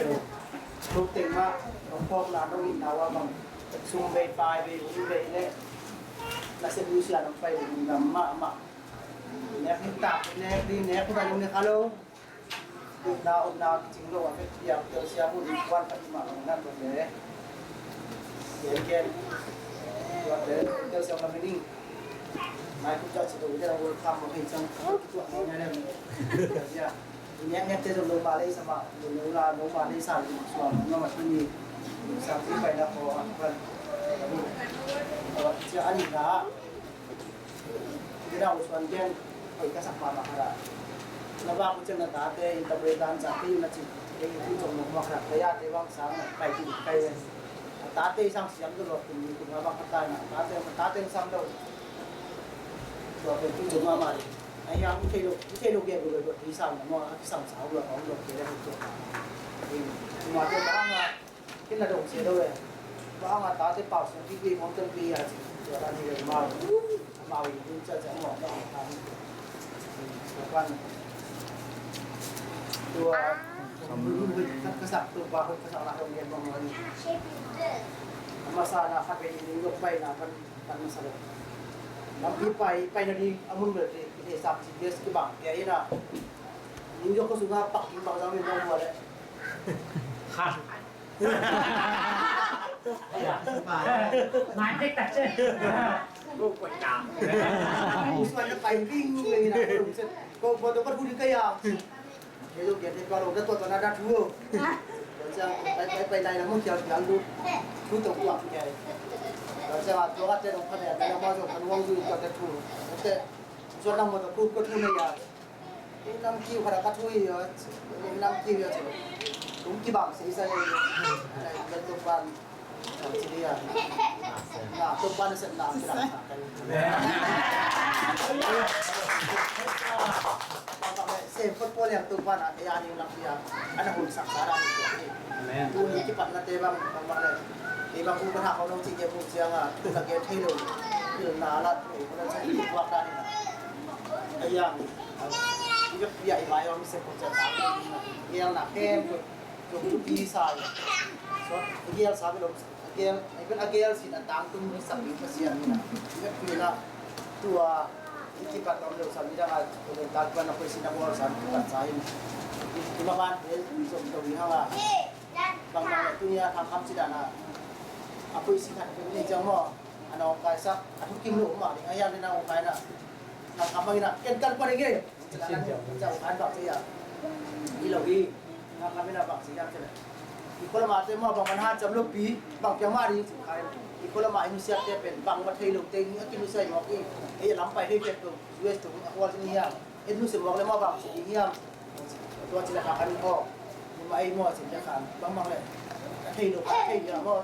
Tuk teng mah, nong phawkna nong itna uh a bang, sum vei, pai vei, hun vei le, nasep nusia nong pai vei, ngam mahmah. Nek hi tak, nek hi, nek hi tak, nek hi lo. Utna, utna, kicing lo, a pek piang, tel siam, ut, kuan, khat mah, ngan, ngan, ngan, ngan. Ken, ken. Tua tel, tel siam, lam, ning. Mai, kup, jat, si, tu, tel, ul, kam, ma, hei, sang, tua, tua, tua, tua, tua. Ya. Ngiat ngiat te zong noma lei sa mah, noma noma lei sa suang noma tuni. Sang si pai na ko a kuan. Cia a ni na. Ina u suan gen hoi ka sak mah mah kha. Na ba ku ciang na tate interpreter an sa te na ci. Ei tu zong noma kha. Ka ya te bang sang na pai ti kai. Tate sang siam tu lo kun ni kun ma bang kha ta na. Tate tate sang lo. Tua pen tu zong mah mah. Ai hiang i thei lo, i thei lo gen lo lo i sang na maw, a kisam sa lo, a om lo ke le tu. Tua te bang a, kin na dong se lo e. Bang a tate pau se pi pi mong ten pi a, tua la ni le mau. Mau i dun cha cha mau, mau a. Tua pan. Tua. Ka sak tu pa, ka sak na dong gen bang a ni. Masa na kha pe ni lo pai na pan. Kan masa lo. Lampi pai, pai na ding a mun bel te, te sap G P S kibang, kei ina. Ning jok ko sunga pak king bang zang min bang bua le. Ha. Mai tek tak che. Ko ko ya. Usman na pai ding, ina ko se. Ko ko to ko huli kaya. Kei zong kei te tua lo, kei tua tua na da thu. Tua ciang pai pai pai lai la mong kial kial lu. Thu tong tuak kei. Tua ciang a tua ka te dong ka te a te dong ma zong ka nuang zui tua te thu. Te zuan lam mo tua khu ko thu na ya. Ei nam kiu kha da ka thu i ya. Ei nam kiu ya ci. Tung kibang sei sa ya. Lai tua tua ban. Tua ci dia. Na, tua ban sei na, kibang sa ka. Sem khot pua liang tu pan a, ei a ding lam pia. Ana hun sak sa lam pia. Amen. Tu ni kipat na te bang, bang bang le. Te bang ku kan ha ko long ci ke bu siang a, tu na ke thei lo. Pil na la tu, ko na sa ni buak da ni na. Ei yang. Ni pia i mai ong sem khot sa. Ei yang na kem ko. Ko tu pi sa. So, ei yang sa lo. A gel, a gel, a gel sin a tangtung mi sak ding Pasian hi na. Tua i kipat om lo sa midang a, tua le tak pan a koi sin a bol sa kipat sa hi. I ma ban te zom zom hi hang a. Bang bang le tu ni a thang kham ci dan a. A koi sin a koi ni ciang maw. A na ong kai sak a thu kim lo ma ding a, hiam le na ong kai na. Thang kham bang hi na ken kan pan hi ngei. Ciang an bak cia. I lo hi. Ngam ngam ina bak cia ciang ciang. I kolama te maw bang man han cam lo pi bang piang ma ri ci khai. I kolama i nusiat te pen bang ma thei lo te ni a ki nusiat mawk i. Ei lam pai thei pek lo. U S tu a kual ni hiam. Ei nusiat mawk le maw bang ci hiam. Tua ci la ka kan ko. Ni ma ei maw ci le kan bang bang le. Thei lo ka thei ya maw.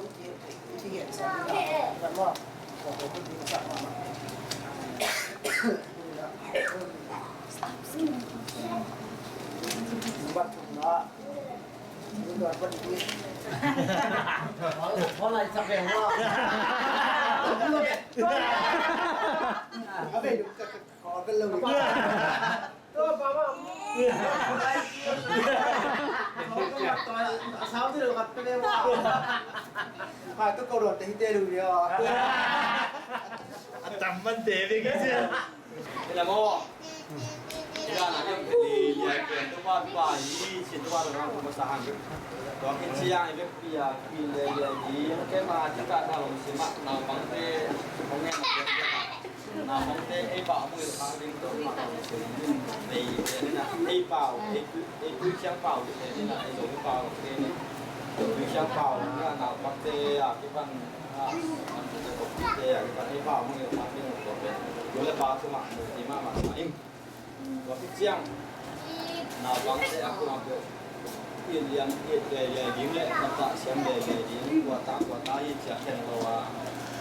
A tam man te ve ki sia. Ila mo. Ila na em pe li lia ken tu pa pa i sin tu pa tu na tu pa sa han. Tu ki sia i pe pia pi le lia i ke ma ti ka ta lo si ma na bang te. Kong ne ma te. Na mong te ei pau mong i khang ding to ma nei te ni na ei pau ei tui ei tui siang pau te ni na ei zong pau te ni zong tui siang pau ni na na mong te a ki pan a man te ko te a ki pan ei pau mong i khang ding to pe. Yo le pa tu ma mo ti ma ma sa ing. Tua khit ciang naupangte a kua peuh it lian it leilei ding le na pah siam leilei ding, kua ta kua ta hi ciah khen lo a,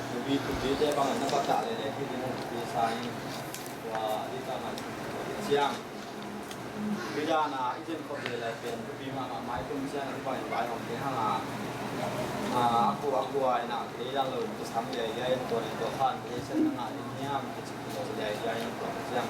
thupi thupite bangin na pah ta leilei hi ding thupi sa in. Tua ding ta man tua khit ciang. Midang a i zen khop leilei pen thupi mahmah mai kum ciang a bangin vai hong keng hang a. A kua a kua in a kei dang lo tua sam leilei tua nen tua khan kei sen na ngah ding hiam. Tua ciang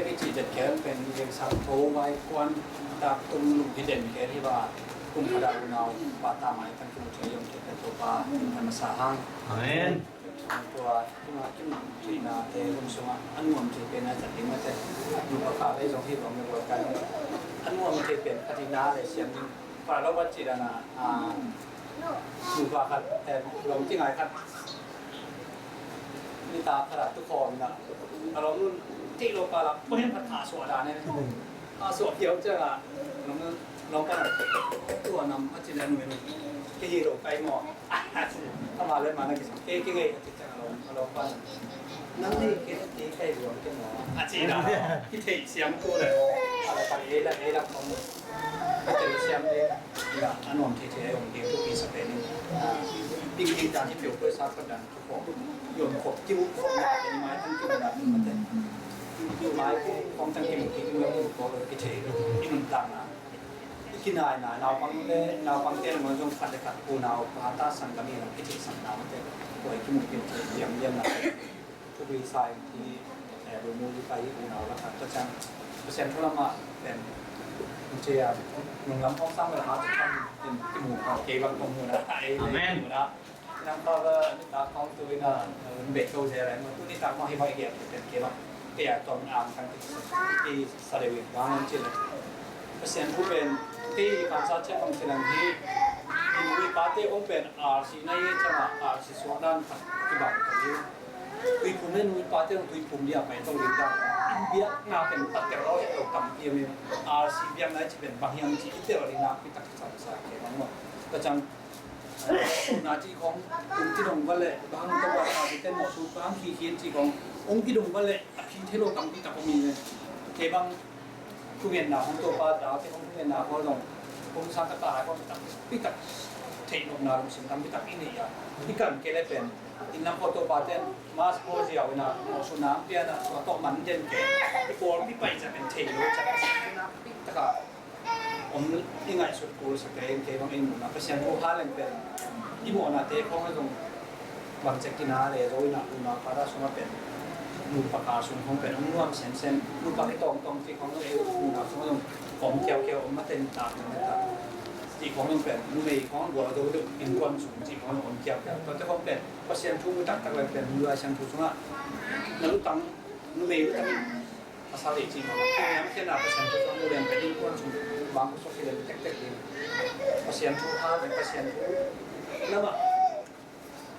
Tek i cih det khel pen Lian Sang Tho vai kuan dak tum lum hi den khel hi ba, kum khat a unau pa ta mai kan kimu thei om thei pen Topa in kan masa hang. Amen. Tua tuma kimu thei na te hum sunga a nuam thei pen a zat ding mate. Nu pa ka le zong hi bang me lo kan a nuam thei pen ka ti na le siam ding. Pa lo ba ci da na a nu pa khat te lo ci ngai khat. Nitak khat a tu khawm na a lo nun ti lo pa la pui khat a suah da ne. A suah phiau ciang a, nong, nong pan a, tua nam a cin a nui nui. Ki hi lo kai maw. Ama le ma na ki sam. Ke, ke ngei a cin ciang a lo, a lo pan. Nang nei ke, ke kai luang ke maw. A cin a, ki thei siam tu le. A la pan ei la, ei la kong. Ki thei siam le. Ya, a nuam thei thei a yong ke tu pi sa pe ni. Ping ping ta ki piu koi sa ko dan. Yom khop kiu khop na te ni mai tang kiu na te mate. Mai khop khop tang kiu kiu kiu ko lo ki thei lo. I nun tang na. I kinai na naupang le naupang te lo zong khat le khat ko nau pa ta sang kami lo ki thei sang na mate. Ko kiu kiu kiu yam yam na. Tu bi sai ki eh bu mu ki pai ko nau la khat ta chang. Pasian thu lama pen. Cia nung lam khong sang la ma tu sang kiu kiu mu ka ke bang kong mu na. Amen. Nang pa ba nitak kong tu ina, eh, bek ko je lai ma tu nitak kong hi bai ge tu pen ke ba. Ke ya tong ang kan ti sa de wi ba ngan ci la. Pasian ku pen ti kan sa che kong ci lang hi. Nuipate hong pen R C na hi ciangah R C suak dan khat kibang khat hi. Tuiphum le nuipate hong tuiphum dia pai tong ding dan. Biakna pen tak tel lo lo tampi om hi. R C biakna ci pen bang hiam ci i tel ding nakpi tak sa sa ke bang maw. Ka cang na ci khong kum kidong va le bang tawh bang na ci ten maw su bang khi khi ci khong hong kidong va le a phi thei lo tampi tak om hi. Ke bang Thugenna hong Topa ta te hong thugenna hong zong hong sa ka ta hai hong tak pi tak theih nopna lungsim tam pi tak i nei a i kan ke le pen in lam hong Topa ten mas hong ziau ina hong su nam piana hong tawh man den ke i pawl pi pai ca pen thei lo ca ka sa na pi tak a om i ngaihsut kul sa ke in ke bang in mun a Pasian hong ha leng pen i mawhnate khong a zong bang cek kina le zo ina unau kha ta sung a pen nupa kha sung khong pen hong nuam semsem nupa ke tawngtawng ci khong e unau sung a zong om kiaukiau om maten tak na ta ci khong zong pen numei khong gual zo deuh innkuan sung ci khong zong om kiaukiau tua te khong pen Pasian thu mu taktak le pen Lai Siangtho sungah na lutang numei lutang in a sa le ci khong pen Pasian thu sung mu leng pen innkuan sung bang ko sok ki leng tektek ding Pasian thu ha leng Pasian thu lamah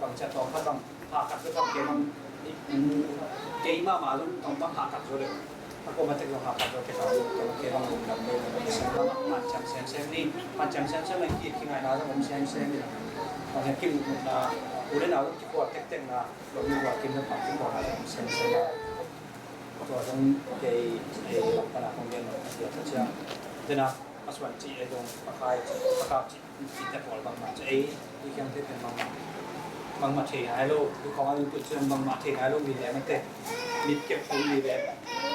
bang ciat tawm khat bang hahkat zo khat kei bang kei mahmah zong tawm bang hahkat zo deuh a kuamah tek zong hahkat zo kei tawm kei bang lungdam deuh lo kei sem bang hanciam semsem ni hanciam semsem lo kei kingaihna zong om semsem ni bang kimuhmuhna u le nau zong kikhual tektekna lo ni bang kim zong pang kikhualna zong om semsem na tua zong kei ei bang pana kong gen lo a tia ta cia dena a suan ci ei zong pakai pakap ci Cihte pawl bangmah cu ei i khiamte pen bangmah bangmah thei nai lo. Hi khawng a ding tu ciang bangmah thei nai lo mi le mate mit kep tum mi le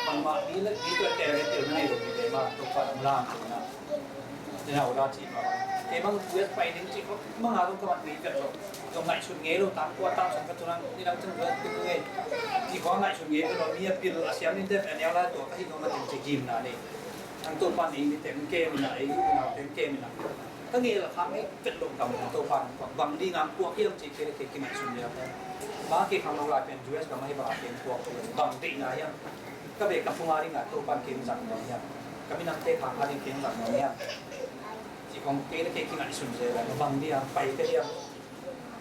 bangmah mi le mi tuate le tel na nei lo mi le ma Topa lam lam tu na. Ni na ula cih ma bang kei bang U S pai ding cih khawng bang a dong ka mat mi vet lo. Dong ngaihsut ngei lo tang kua tang sung ka tu nang ni dang cang U S pi tu ngei. Hi khawng ngaihsut ngei lo mi a pil a siam ni te a niau lai tua ka hi dong a ding ci gim na ni. Ang Topa ni mi te ang ke mi na ei na te ang ke mi na. Ka ngei la khak ngei vet lo gam hong Topa nang kuak bang ding ang kuak hiam ci kei le kei kingaihsun liau te. Bang a kei khang lo lai pen U S gam a hi bang a kei kuak lo bang deihna hiam. Ka beh ka phung a ding a Topa kei zang nuam hiam. Ka minam te khang a ding kei zang nuam hiam. Ci kong kei le kei kingaihsun zel a bang ding ang pai te hiam.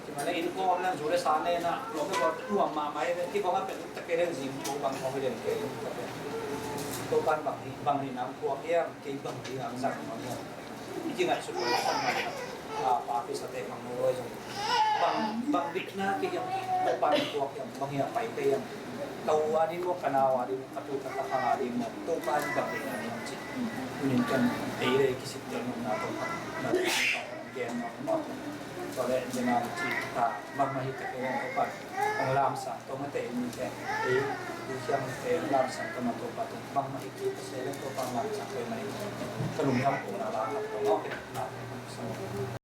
Ci ma le inn khawm lang zu le sa ne na lo me nuam mahmah hi ve. Ci kong a pen ta kei le zing ko bang kong hi den kei. Topa bang hi bang hi nang kuak hiam kei bang ding ang zang nuam hiam. I kingaihsut lo i sang ngai a pa kisa te khang mawi zong bang bang bikna kei hiam bang bang kuak hiam bang hiam pai kei hiam ka u a ding maw ka nau a ding maw ka tu ka ka khang a ding maw Topa in bang bikna ding ci. Tunin kan ei le kisik tel nopna tawh na gen nop maw. Tua le dena ci ta bangmah hi ta kei hiam Topa. Ang lamsang tawh mate in te ei i hiam te lamsang tawh ma Topa tawh bangmah hi kei ta se le Topa lamsang tawh mah hi ka lungdam ko na la khat tawh mawk in na sa mawk.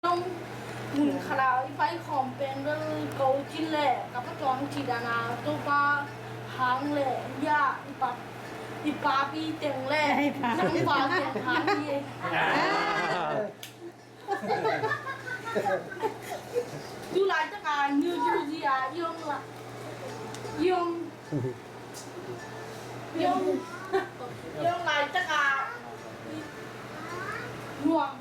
Nong mun khat ah i pai khawm pen bel ko cin leh ka pa tuang cih dan a Topa hang leh ya i pa, i papi teng leh i pa, zangpa teng hang hi. Tu laitak a New Jersey a i om la, i om, i om, i om laitak a nuam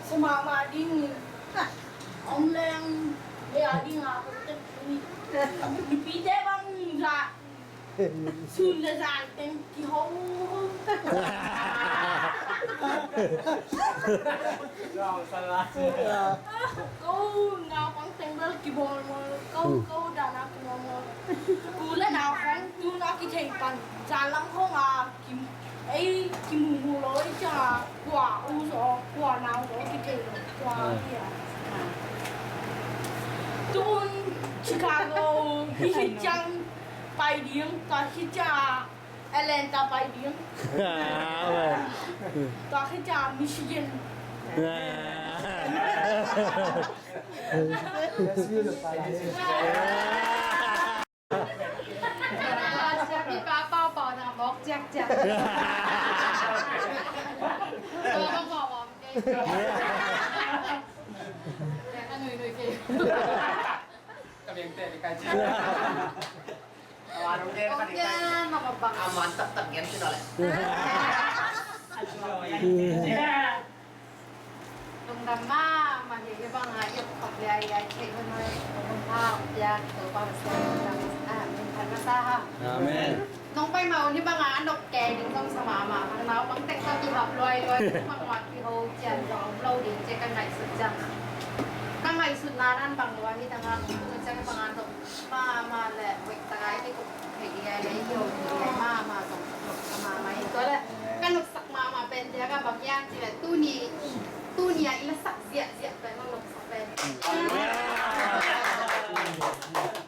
sa mahmah ding in, om leng ei a ding a ko tek ni. Mipite bang za sun le zan teng kiho. Ko naupang teng bel kibawlmawl, ko, ko dan a kibawlmawl. U le nau khong tun a kithei pan zan lam khong a kim, ei kimuhmuh lo, ei ciang a kua u zaw, kua nau zaw kithei lo, kua hi a. Tun Chicago hi hi ciang pai ding, tua hi ciang a Atlanta pai ding. Tua hi ciang a Michigan. Siapi pa pau pau na mawk ciakciak. Ka mawk mawk mawk kei. Ka nui nui kei. Ka meng te ka ci. Awa nong gen ka ni ka. Aman tak tak gen ci na le. Lungdam mahmah hi, hih bang a i op khop liailiai theih hun hoi, hun pha hong piak Topa Pasian lungdam, ah, min phat masa hang. Amen. Nong pai ma un hih bang a a nop kei ding zong sa mahmah hang, naupang teng tawh kihap luailuai, mahmah kiho cian zong om lo ding ci ka ngaihsut ciang. Ka ngaihsutna nan bang lua hi thang hang, hih bang a nop mahmah leh hoih tak a i kikup theih liailiai, i kiho theih liailiai mahmah zong nop sa mahmah hi. Tua leh ka nop mahmah pen cia ka bang hiam cih leh tuni, tuni a i lasak ziahziah pen hong lasak pen.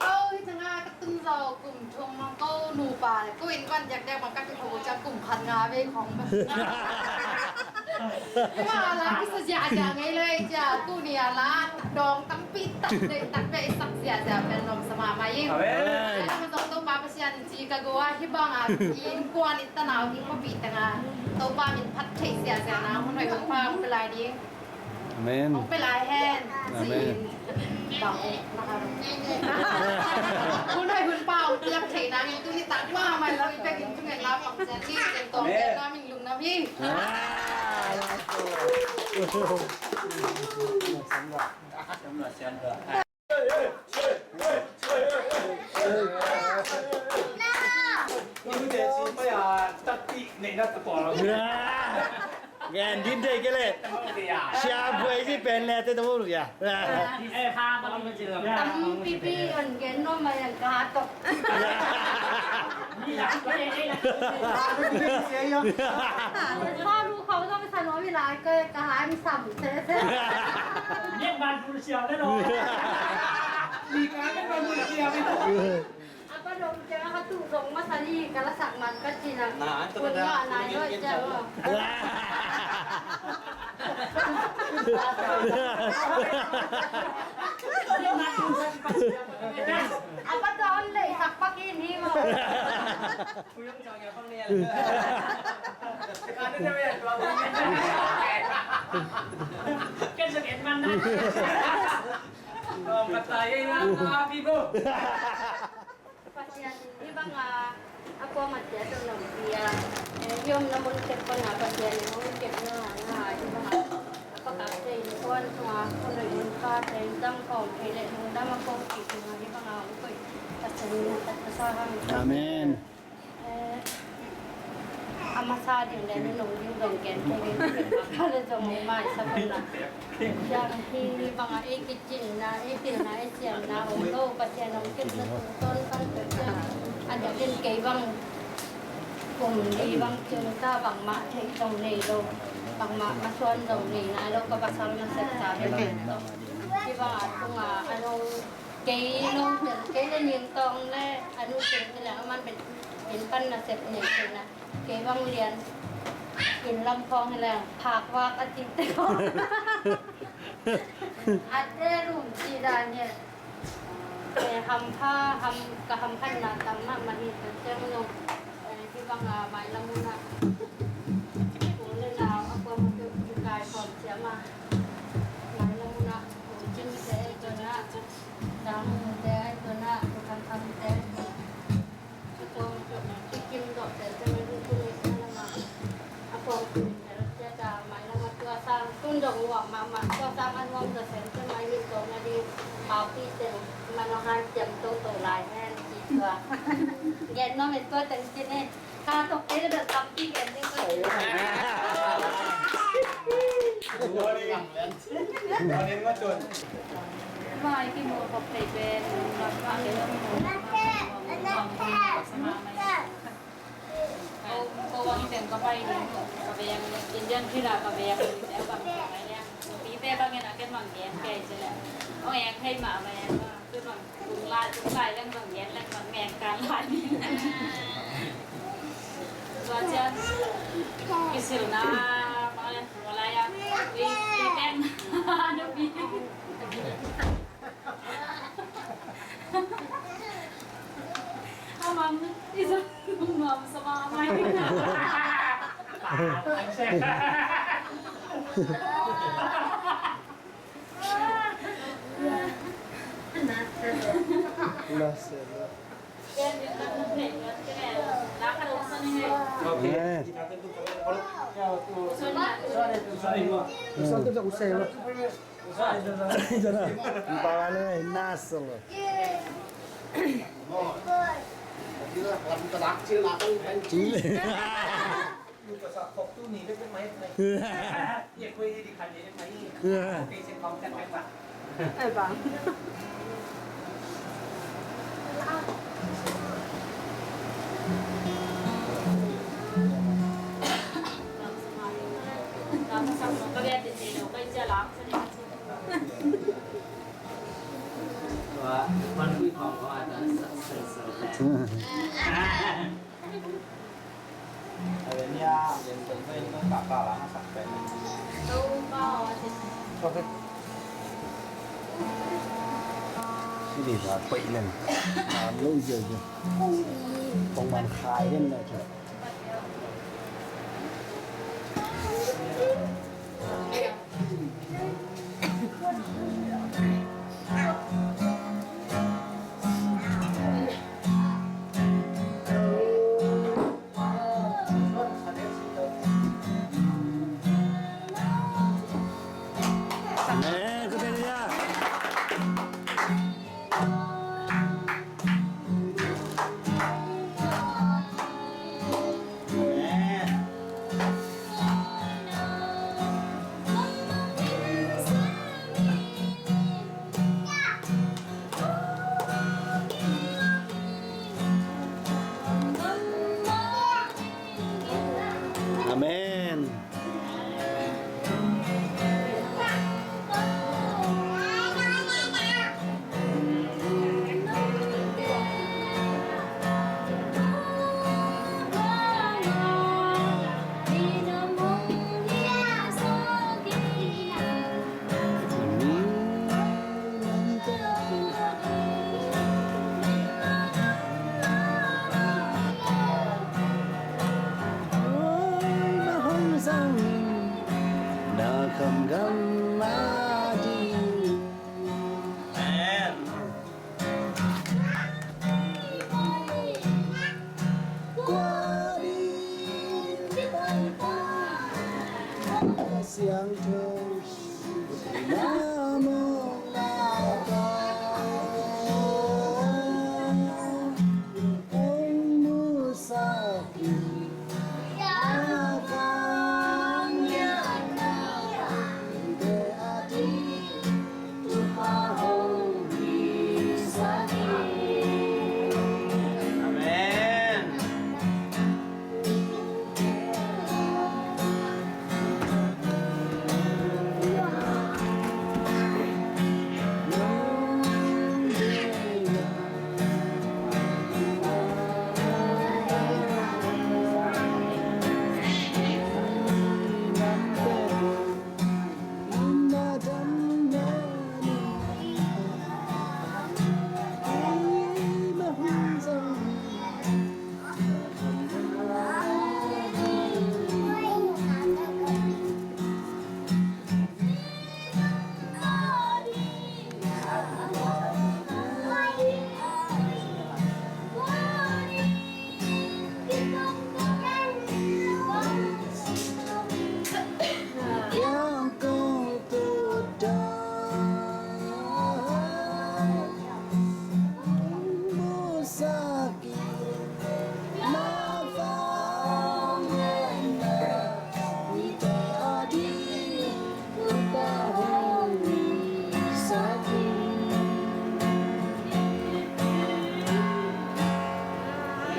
Ko hi thang a ka tun zo kum thum hong ko nupa leh ko innkuan diakdiak bang ka kikho ciang kum khat nga vei khong bang. Hih bang a la kisa ziahziah ngei lei cia tuni a la dawng tampi tak deih tak vei sak ziahziah pen nuam sa mahmah ing. Amen. Ka zong Topa Pasian Chicago a hih bang a innkuan i tanau i khuapi teng a Topa min phat theih ziahziah na hun hoih hun pha hong pia lai ding. Amen. Hong pia lai hen. Amen. Bang hong na ka hun hoih hun pha hong piak theih nangin tuni tak mahmah lo i pek in tungen la bang cian ni cian tawng cian na min lungdam hi. Ah. Gen din dei ke le. Sia buai si pen le te to ya. Tam pipi on gen no ma yang ka to. Sa lu khau zong sa nuam hi lai, ka, ka hai mi sam sese. Ngiat ban bul siau le lo. Mi ka ngiat ban bul siau le lo. A pa Lawm ciang a ka tuh zong masa ni ka lasak man ka ci na. Na, an tawh kun na ngah nai lo ciang a. A pa tawh an lei sak pak in hi maw. Kan sakit man na. Kata ya, ya, happy bro. Pasian, hih bangah a kuamah ciat a nong pia, eh, hih omna mun kep pan a Pasian in hong kepna ngah, hih bangah a pakapte innkuan sungah hong doi hong pate in dam khawm thei leh lungdam a kong kik sungah hih bangah hong koih Pasian in a tat a sa hang. Amen. Eh, a masa ding le nunung ding zong ken thei ding, ka le zong hong maisak un la. Ciang hih bangah ei kicinna, ei pilna, ei siamna om lo, Pasian hong kepna tungtawn pan peuh ciang a diakin kei bang kum li bang ciang ta bangmah theih zong nei lo, bangmah masuan zong nei nai lo, ka pasal nasep sa hi bang tawh. Hih bangah tungah a lo kei lo, kei le Ning Tawng le a nu Ning hi leng a man pen inn pan nasep nei kei na. Kei bang lian inn lam khawng hi leng phak vak a cihte khawng a te lum cih dan hi. Eh, hampha, ham, ka hamphatna tam mahmah hi. Ka ciang nung, eh, hih bangah mailam hun ah u le nau a kuamah peuh kikai khawm ciam a, mailam hun ah u Cingte ahi zongin ah, Dang Mungte ahi zongin ah, u Khan Khamte ahi zongin ah, a kuamah peuh kikim zawh tel ciam a, hih tuni ciang lam ah a kuamah peuh tel ciat a, mailam ah tua sang tun dong nuam mahmah, tua sang a nuam zaw sen ciam a, hih zawh nading paupite mah nong hanciam toto lai hen ci tua. Gen nuam in tua teng ci ni. Ka tok te bel tampi gen ding ko. Mai ki mu kop te pen ma ma ke mu. Ko, ko wang teng ka pai ding, ka beng Indian phila ka beng ding, te bang ka beng. Pi te bang en a ken bang gen ke ci le. Ong en hei ma ma en ma. Tung lai, tung lai leng bang gen leng bang gen kan lai. Tua ciang kisilna bang leng tua lai a. Ui, ui pen na nupi. Amam, isa nuam sama mai. Nasıl? Okay. Eh. Nasıl? Nasıl? Sini ba pai nen. Lo je je. Kong man khai nen na je.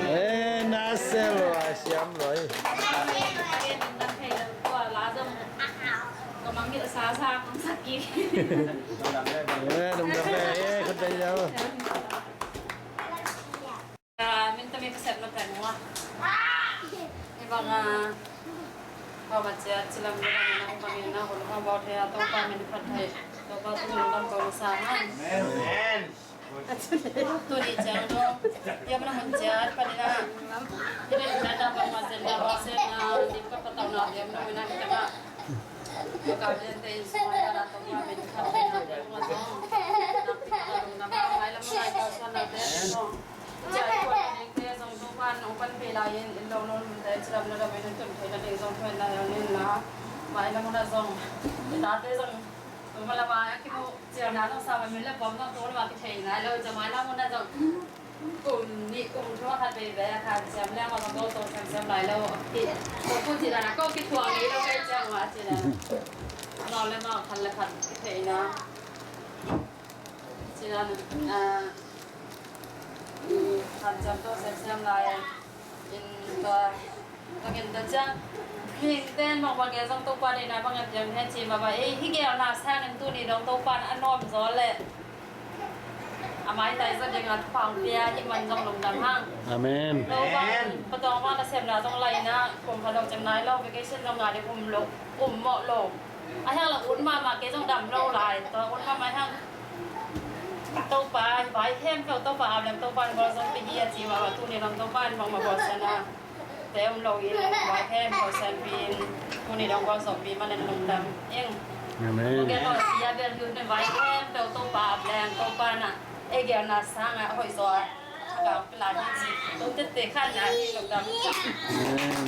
Eh, na sel lo a siam lo i. Eh, lungdam eh, eh, khut dai lo. Ah, min tami Pasian na pen wa. Hi bang a, pa ma cia cilam na na bang na hol ma bau thei a, Topa min phat thei. Topa tu min lam ko sa ha. Amen. Tuni ciang dong, dia mana mun cia pa ni na. Dia ni na da bang ma cia na ba se na, di ka pa tau na dia mana mun na ka ma. Ka ka dia te so ya na Topa min phat thei na dia ma so. Na pi ka na ba mai lam na ka sa na dia so. Ciah i kuan a dingte zong Topa'n hong panpih lai-in, in lo lo nunte cidamna dam in hong tun theihna ding zong thuaina hong in la. Mailam hun ah zong i tate zong tuma la vai a kimu ciamna zong sa vai min le pom zong tu le va kithei nai lo. Ciah mailam hun ah zong kum nih kum thum khat veve a khan ciam leng a zong ko to ciam ciam lai lo. Ki ko pu ci dan a ko kithuang ngei lo kei ciam va ci dan. Mau le mau khat le khat kitheihna. Ci dan a Khan ciam tawh semsem lai in tua, tua gen tua ciang mihingte in bang bang gen zong Topa deihna bang a piang hi ci mah bang ei hi geelna sangin tuni dong Topa in a nuam zaw leh a maitai zaw ding a thupha hong pia hi man zong lungdam hang. Amen. Lo bang patawng bang nasemna zong lai in a kum khat lo ciang nai lo vacation zong ngai ding um lo, um mawh lo. A hiang la ut mahmah kei zong dam lo lai. Tua ut mahmah hiang Topa vai khempeuh Topa ap leng Topa in bawl zong pia hi a ci mah bang tuni dong Topa in bangmah bawlsiatna te om lo in vai khempeuh sianpi in tuni dong bawl zawhpih man in lungdam ing. Amen. Tua gen lo sia bel hi ut in vai khempeuh Topa ap leng Topa in a ei geelna sang a hoih zaw a a kau pila hi ci. Tua tete khan na hi lungdam. Amen.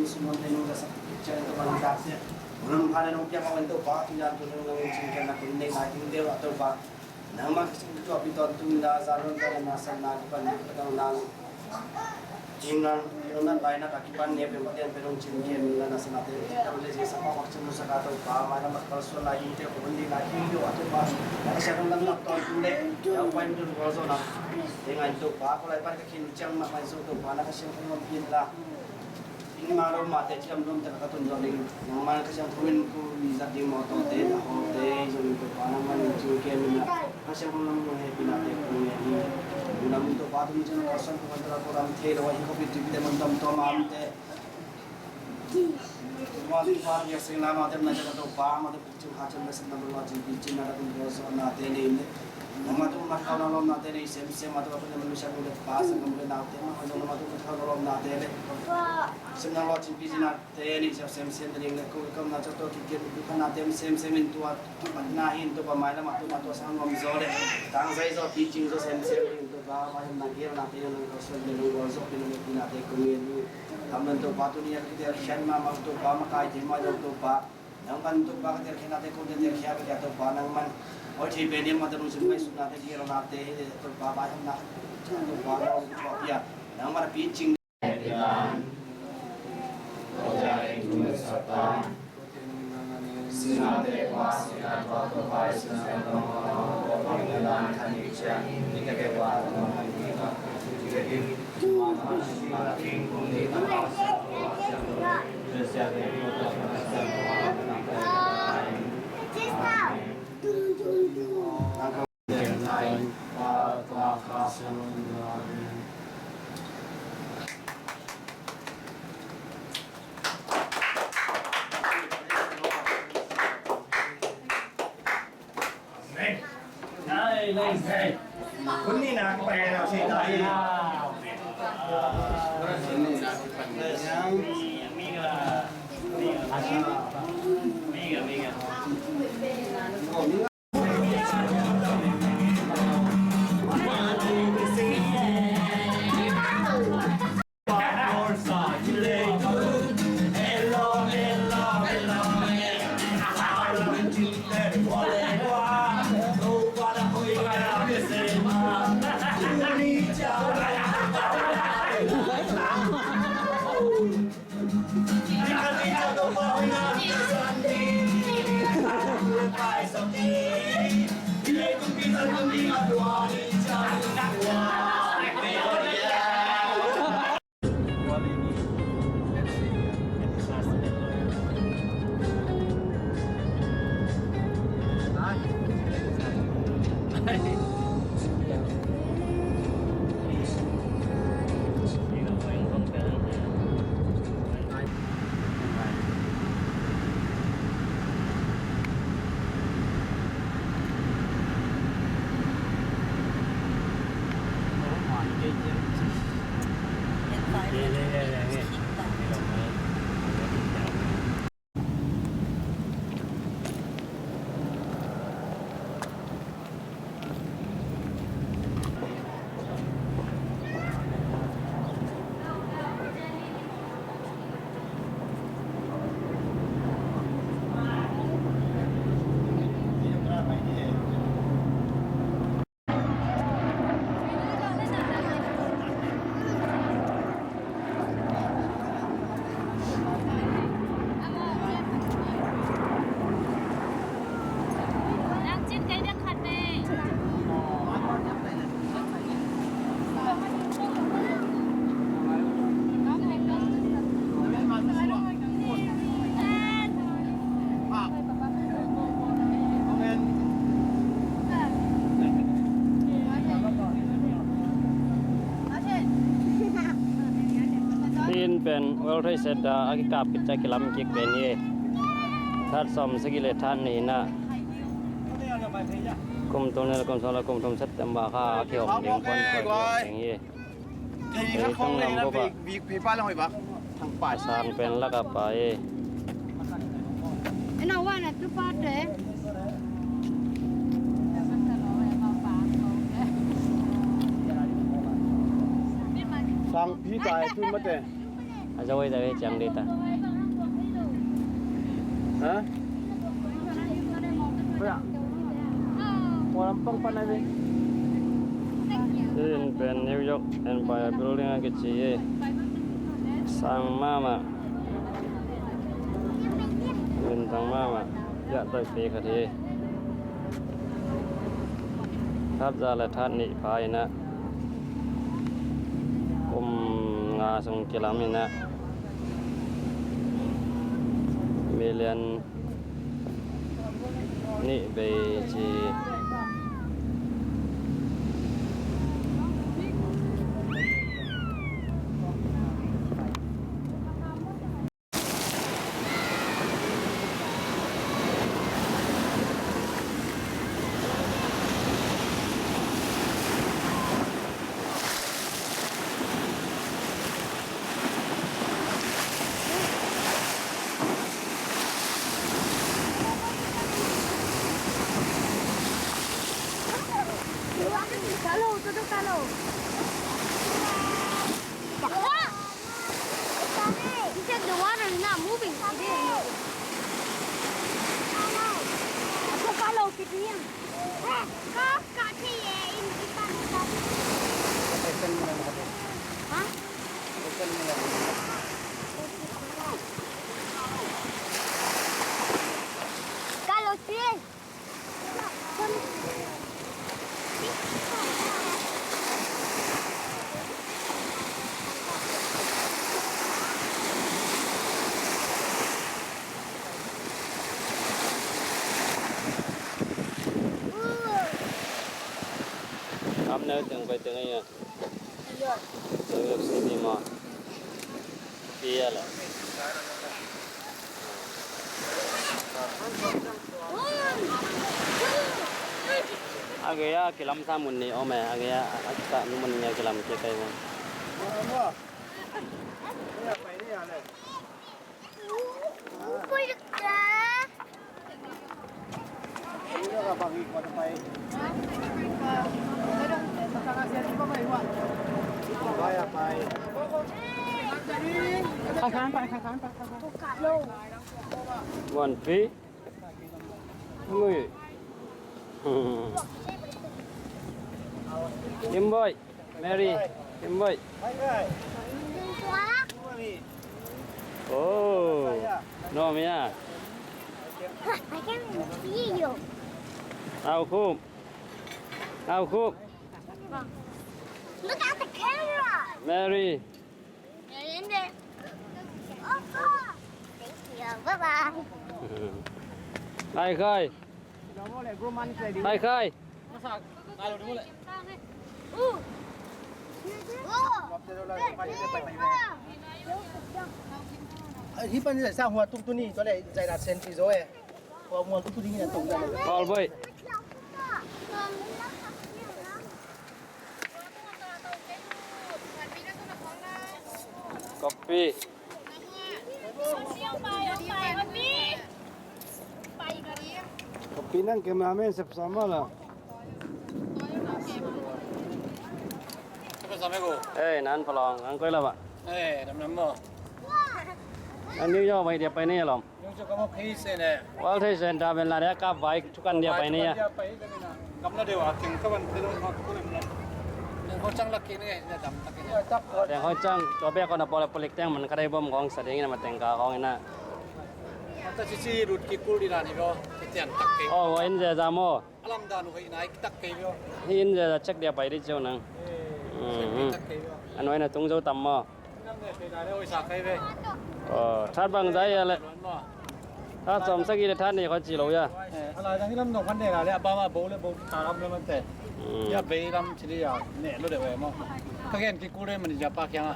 in sum lam thei nung la sak ciang Topa nang dak sia. Nang pha le nong piak ma wan Topa, tu yan tu nang nang cing ken na kun nei lai ting deu a Topa. Nangmah ka sing tua pi tawntung in la za lon za le na san na kipan ka tang nang. Cing nang, nang nang lai na ka kipan ne pe ma tian pe nong cing ken na na san na te. Tam le zi sa pa mak cing mu sa ka Topa, mai na mak pal suan lai in te ko hun di na king deu a Topa. Na ka siang nang nang tawntung le, ya pa in dun gol zo na. Te ngai Topa, ko lai pan ka kin ciang ma mai zo Topa, na ka siang nang nang pin la. Inn ma lo mate ci lam lom te ka tun zo ding. Nangmah ka siang thumin ku i zat ding mawtaw te, a haw te, i zong in Topa nangmah nang cing kem in a. Ka siang thum lam nang hehpihna te kong ngen hi. Nang Topa tun cin ka son ku kan tala ko lam thei lo a hi ko pi tu pi te man tom tom am te. Nangmah Topa biak sing la mate na ka Topa mate Cing ha cing na sem na lo cing pi cing na ka tung ko so na te nei ne. Nangmah tung mat kau na lom na te nei sem sem ma tung ka tung na lu sha lu le pa sa ngam le nau te ma ha zong nangmah tung mat kau na lom na te le. Sem na lo cing pi cing na te nei sem sem sem te nei le ko kam na cha to ki ke lu pa na te sem sem in tua. Mat na hin tua pa mai la ma tua ma tua sa ngam zo le. Tang zai zo pi cing zo sem sem in tua pa mai na gel na te nei ko so le lu zo pi na pi na te ko nge lu. Tam na tua pa tu ni ya ki te shan ma ma tua pa ma kai te ma tua pa. Nang pan Topa ka telkhiatnate kong telkhiat ka Topa nang man. Oi thei pen hiam mate lungsim ngaihsutnate kigelnate hi Topa bai hamna Topa nang pia nang man a pi cing. Hih pen World Trade Center a kikap kik a kilam kik pen hi. That sawm sagih le that nih in ah kum tul nih le kum sawm le kum thum September kha a kihong ding kuan kuan ding hi. Thei khat khawng nei na vei, vei, vei pa lang hoi bak. Thang pai. Sang pen lak a pai. Eno wan a tu pa te. Ang pi tai tun mate. A zo ei ta ve ciang de ta. Ha? Kua lam pang pan ai ve. Hih in pen New York Empire Building a kici e. Sang mahmah. Min tang mahmah. Piah tawi pe khat hi. That za le that nih pha in ah, kum nga sung kilam in ah, million nih bei ci. He said the water is not moving. It is moving. Huh? Carlos, please. Am neu teng pai teng ai a. Teng lek si di ma. Pia la. A gei a kilam sa mun ni om e, a gei a, a kisa mun ni a kilam kei kai mun. One feet. Ui. Kim Boy, Mary, Kim Boy. Oh, no, Mia. I can't see you. Au Khup. Au Khup. Look at the camera. Mary. Thank you. Bye bye. Khai Khai. Khai Khai. Hih pan sa hua tuk tuni, tua le zai la sen pi zo e. Hua mual tuk tuni ni na tuk. Paul Boy. Kopi. Kopi nang cameraman sep sama la. Eh, nan palong, ang koi la ba. Eh, dam dam mo. Ang New York bai dia pai ni lom. World Trade Center pen la dia kap vai thukan dia pai ni a. Teng hoi cang tua bek kong na pole polik teng man ka dei bom kong sa ding ina ma teng ka kong ina. Oh, in ze za mo. Hi in ze za check dia pai di ceu nang. Anoi na tung zo tam mo. Oi, that bang zai a le. That sawm sagih le that nih khawng ci lo ia. Eh, a lai dang i lam dong khan ne la le, a bang a bo le bo ta lam le man te. Hmm. Ia bei lam ci li ia, ne lo de we mo. Ka gen ki kul de man ia pa kiang a.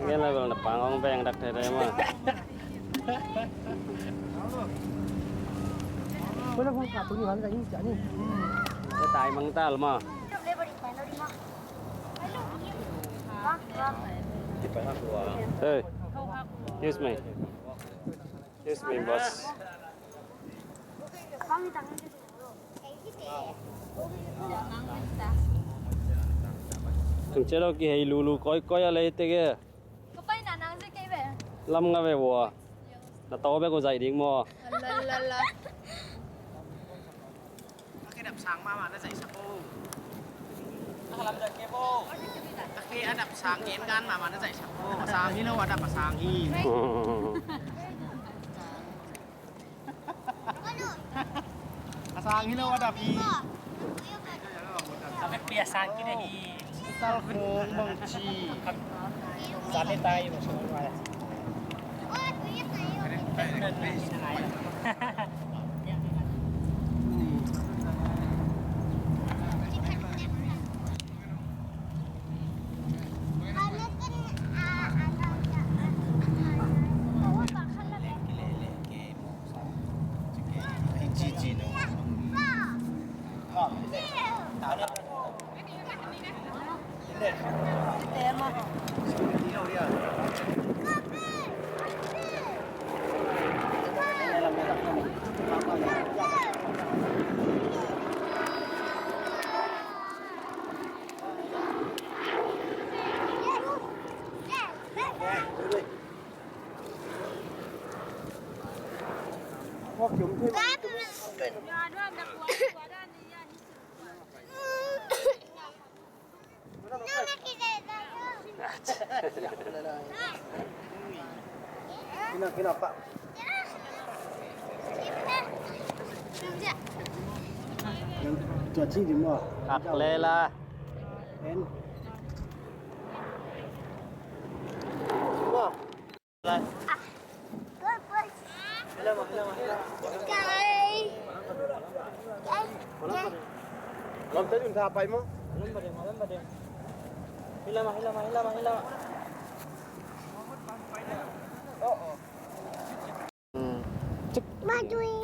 Gen la bel na pang ong beng dak te de mo. Ko le phong ka tu ni han ka in cia ni. Ka tai mang tal mo. Hey, excuse me. Excuse me, boss. Tung cia lo kihei lulu kawikawi a lei teke. Ka pai na nang zia kei ve. Lam nga ve vua. Na to bek uh zaih ding maw? La, la, la. A khe dap sang mahmah na zaihsak uh. A khe lam zaih kei bo. A khe a dap sang gen gan mahmah na zaihsak uh. A sang hi lo, a dap a sang hi. A sang hi lo, a dap hi. A vekpi a sang khin ahi. Tal khong bangci. Zan le tai bangci. Kak lela. En. Wah. Lam te dun tha pai maw? Hilama, hilama, hilama, hilama. Oh, oh. Badui.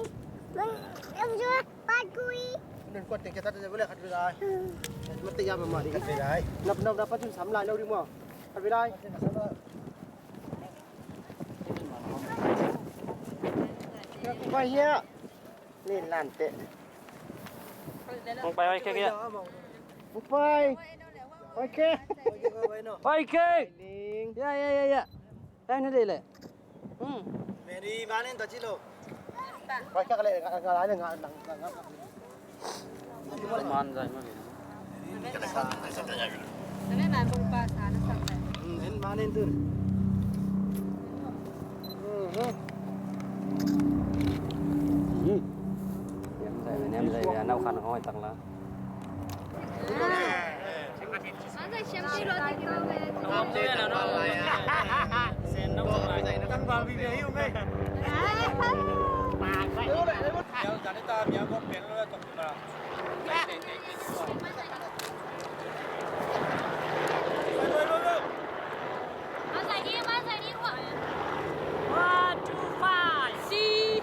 Badui. Nun kuat teng kita tu boleh kat bilai. Mati ya mama di kat bilai. Nap, nap, nap tu sam lai lo di maw. Kat bilai. Pai hiah. Len lan teh. Hong pai hoih kek hiah. Hong pai. Hoih kek. Hoih kek. Ya, ya, ya, ya. Pai na dei leh. Hmm. Mary, manin ta ci lo. Pai kek leh, nga, nga, nga, nga, nga. Man zai ma. Name man bung pa sa na sang zai. En man en tun. Niam zai, niam zai, nau khan hoi tak la. One, two, five. See.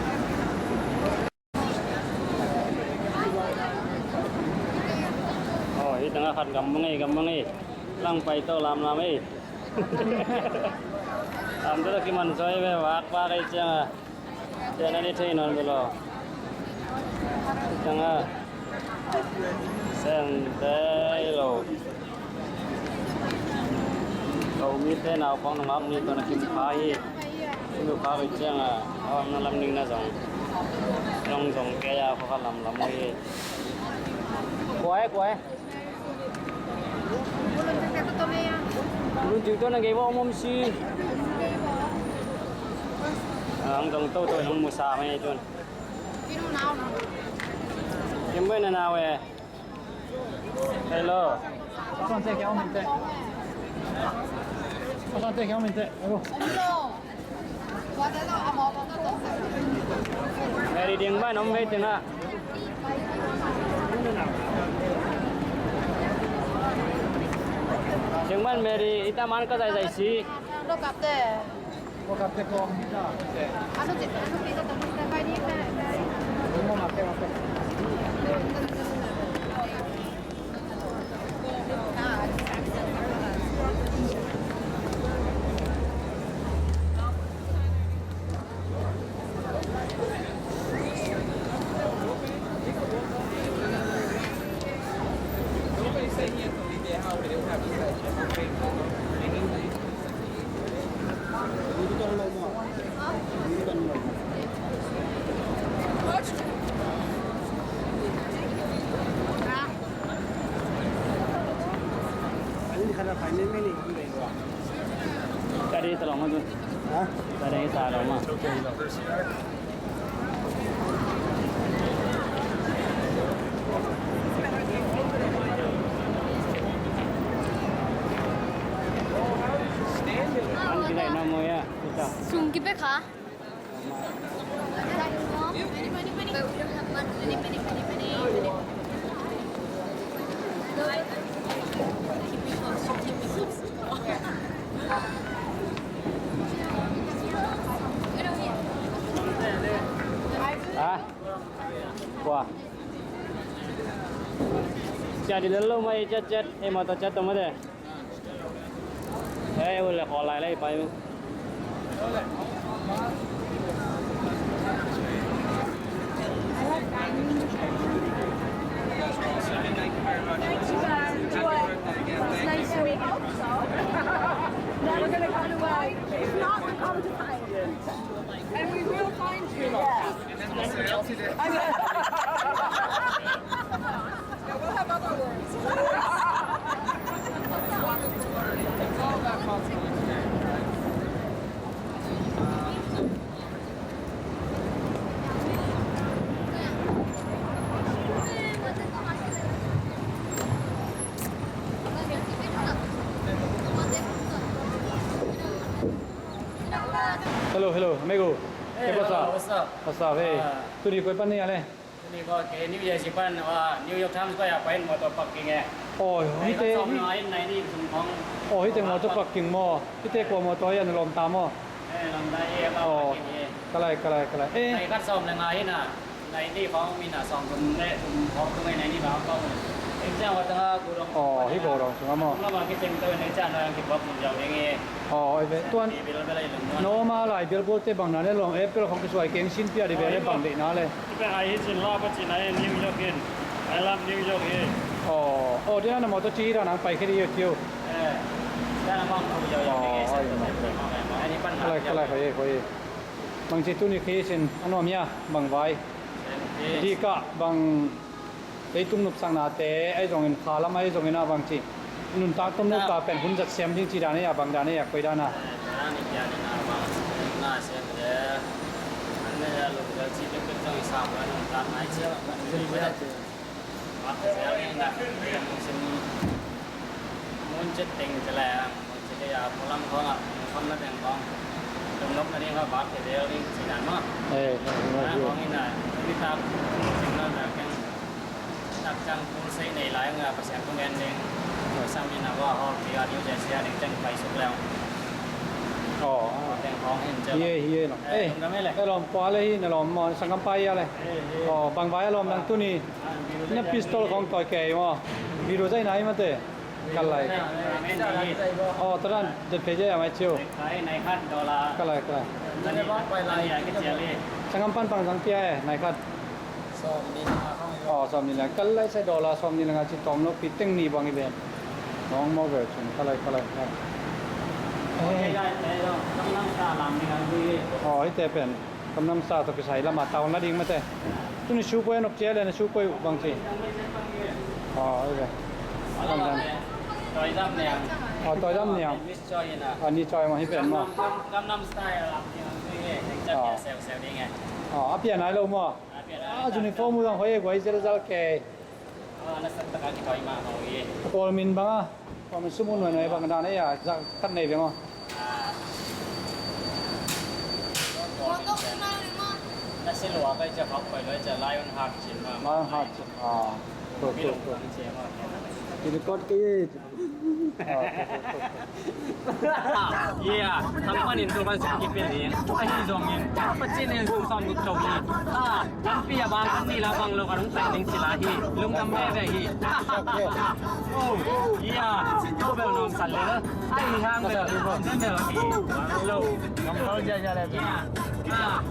Khat gam mah ngei, gam mah ngei. Lang pai to lamlam ei. Lamte tawh kiman zaw ei ve, vak vak ei cianga. Ciang na ni thei nawn ve lo. Cianga. Sente ei lo. Ko mite naupang nungak ni tawh na kim kha hi. Kim kha ve cianga. Aw, na lam ning na zong. Zong zong kei a khuakha lamlam hi. Kuai, kuai. Lun cing tawh na gei bawh om om si. Ang dong toto nong musa mai tun. Kim bai na nau e. Hello. Asante kya minte. Asante kya minte. Hello. Mary ding ban om vei teng ah. Ding ban Mary ita man ka zai zai si. Lo kap te. Lo kap te kong ta. Anu ti, anu ti ka ta bai ni pe. Mo ma pe ma pe. Kari talong ma tu. Ha? Kari talong ma. An kidai na mo ya. Sum kipe kha. Ha? Kua. Cia di lel lo mai, cia, cia, eh, mawtaw cia tawh mawtaw. Eh, ule khaw lai lai pai. Thank you, guys. It's nice to meet you. We're gonna come to, uh, if not, we'll come to find you. And we will find you. Yes. And then we'll see you. Yeah, we'll have other words. It's all about positive experience, right? Hello, hello, amigo. Hey, ¿qué pasa? Hello, what's up? What's up, hey? Ah. Tuni koi pan na hia le? Tuni koi, kei New Jersey pan, ah, New York Times koi ah pai in mawtaw parking e. Oh, hite, hite. Nai khat sawm le nga in, nai nih sung khong. Oh, hite mawtaw parking maw. Hite kua mawtaw hi a, na lawmta maw? Eh, lawmta hi a, parking hi. Ka lai, ka lai, ka lai. Eh. Nai khat sawm le nga in a. Nai nih khawng mi na sawm thum le thum khawng tung ei nai nih bang khawng. Eng ciang wa tang a gu dong. Aw, hi gu dong sung a maw? Tung a bang kicing tawh ei ciang na kibuak mun ziau ding hi. Aw, ei ve tuan. Bil bel ei lum nuan. No ma lai bil bul te bang na le long Apple khawng kisuai keng sin pia di ve le bang deih na le. Ipe ai hi sin la pa cin ai New York in. I love New York hi. Aw, aw, dia na mawtaw ci hi da nang pai khe di hi tiu. Eh, dia na bang khu ziau ziau ding hi sin. Aw, ai. Ai ni pan na. Kalai, kalai, hoi, hoi. Bangci tuni khi sin a nuam hia, bang vai. Dikah bang leitung nopsaknate ahi zongin, kha lam ahi zongin a bangci nuntak tom nuntak pen hun zat siam ding ci dan ei a, bang dan ei a, koi dan a. Mun cih teng ci lai a, mun cih teng a, pualam khawng a, mun khawng na teng khawng. Tum lok na ding kha vak te zel ding ci dan maw. Eh, na khawng in a, nitak, na na keng, nitak ciang pul sei nei lai nga, Pasian tung en ding. Sam in a, wa hall pi a, New Jersey a ding ciang pai suk leng. Aw. Teng khawng hin ciang. Hi e, hi e lawm. Eh, eh, lawm dang e le. Eh, lawm kua le hi, na lawm maw, sanggam pai a le. Eh, eh. Aw, bang vai a lawm dang tuni. Na pistol khawng tawi kei maw? Video zai nai mate. Kalai. Oh, taran, jet phe je amai chiu. Kalai, kalai. Sangam pan pang zang tia e, nai khat. Oh, sawm ni le nga. Kalai sai dollar sawm ni le nga ci tom lo pi teng ni bang i ben. Nong mo ve chun kalai, kalai. Oh, ite pen. Kamnam sa tawh kisai lamah tawn la ding mate. Tuni sukoi a nop cia le na sukoi uh bang ci. Aw, ok. Bang dan. Toidam niang. Aw, toidam niang. Miss Choi ina. Aw, ni Choi mah hi pen maw. Kamnam, Kamnam style lam ding ang ding e. Heng cia pia seu seu ding e. Aw, a pia nai lo maw. A pia nai. A uniform uh zong hoi e guai zel zal kei. Pawl min bang a, pawl min sum un nuai nuai bang dan ei a, za khat nei beng aw. Na si lua kai cia khau kai lua cia Lion Heart cin ma. Lion Heart cin. Ah. Tuk, tuk, tuk. Kini kot kei. Yeah, thang panin tu kan suk kipia ni. Ahi zongin Pathian in sum sawm guk to hi. Ah, lampi a bang kan ni la bang lo kan hong pai ding sila hi. Lungdam veve hi. Oh, yeah. Ko bel nuam san le. Ahi hang bel nuam san bel hi. Lo. Ngam kal ja ja le. Yeah.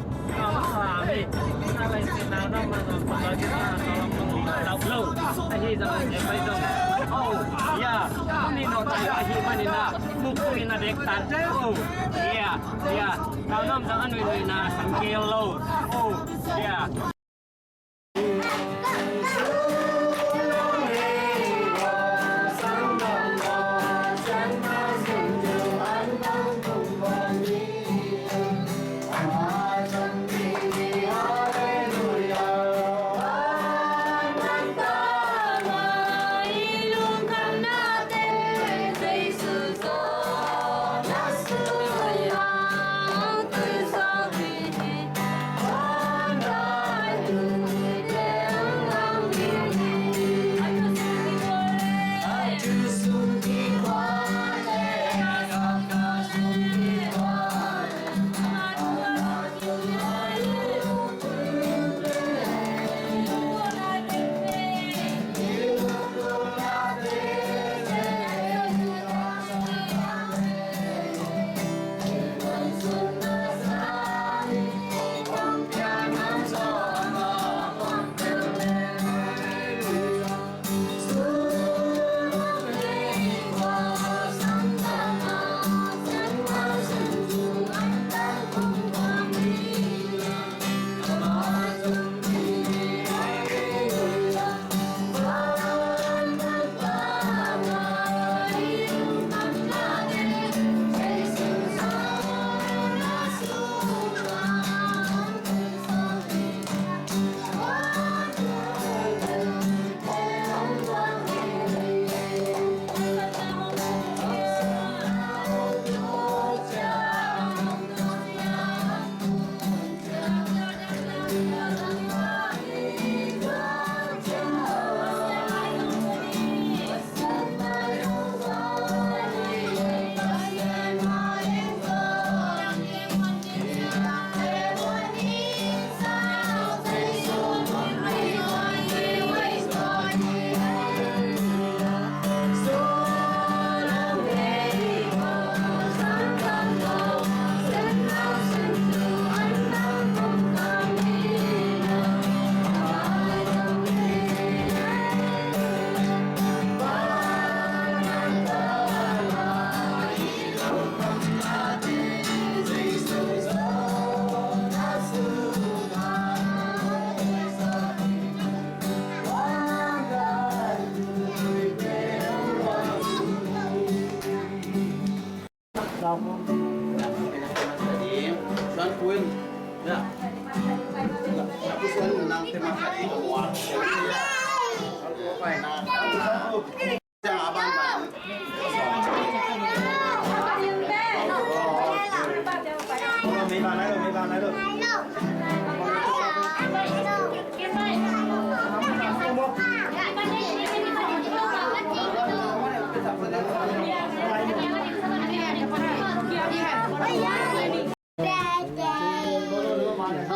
Tua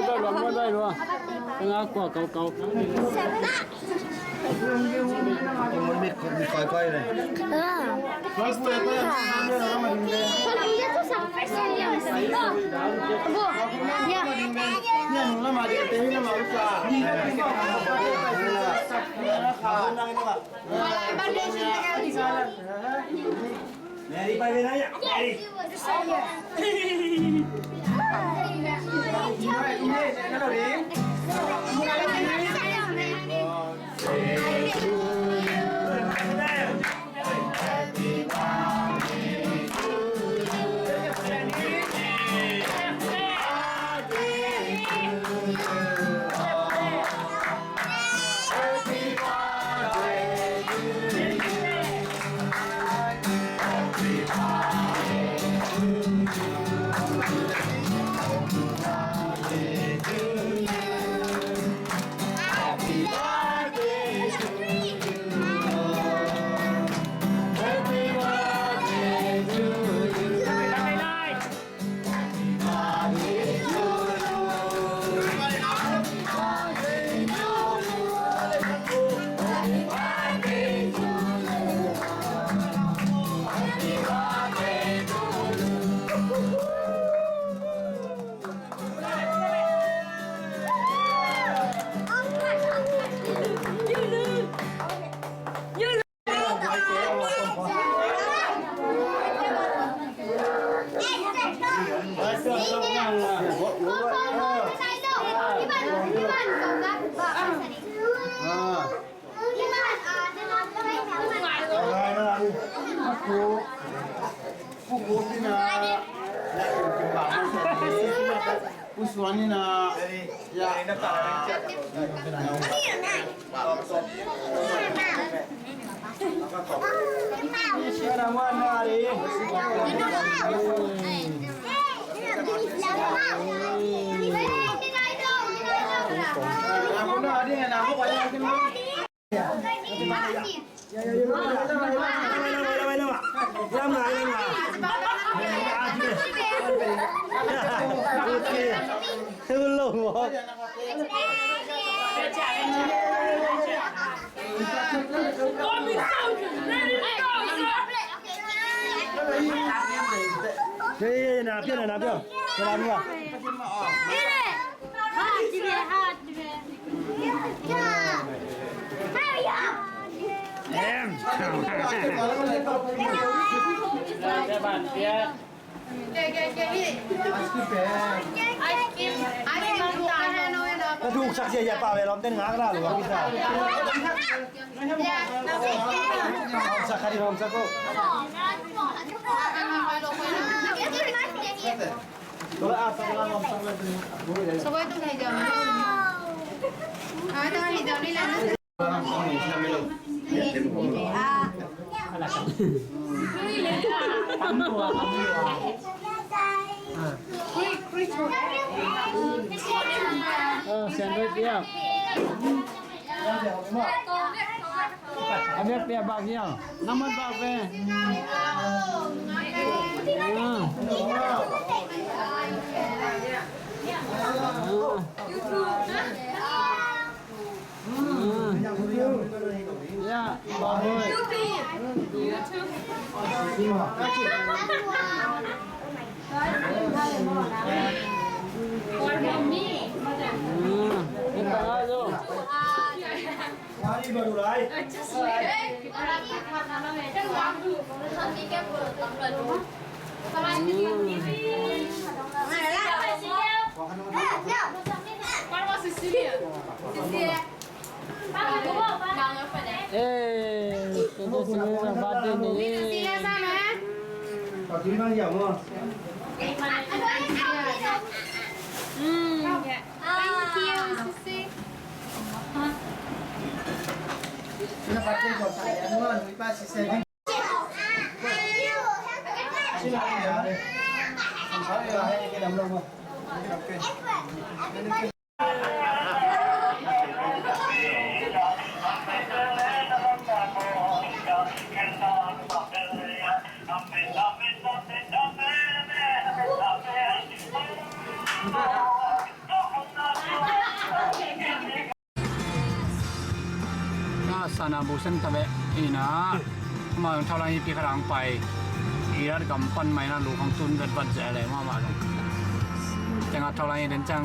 tua lua, tua tua lua. Tanga kua kau kau. Mi, mi koi koi le. Mary, bye bye na ya. Mary. Ka duksak sia sia pa ve lom ten ngak na lu ka bisa. Hom sak ka di hom sak ko. Sandwich ya. A biak piak bak hiam? Nang mat bak ve. Ah. Ah. Ah. Ya, bak ve. Eh, tua tua Singapore na birthday ni. Mm. Thank you, Sisi. Sana bu sem ta beh ina. Ama thau lai hi pi kha dang pai. Irat gam pan mai na lu khang tun vet vat ze le ma ma dong. Tenga thau lai hi den chang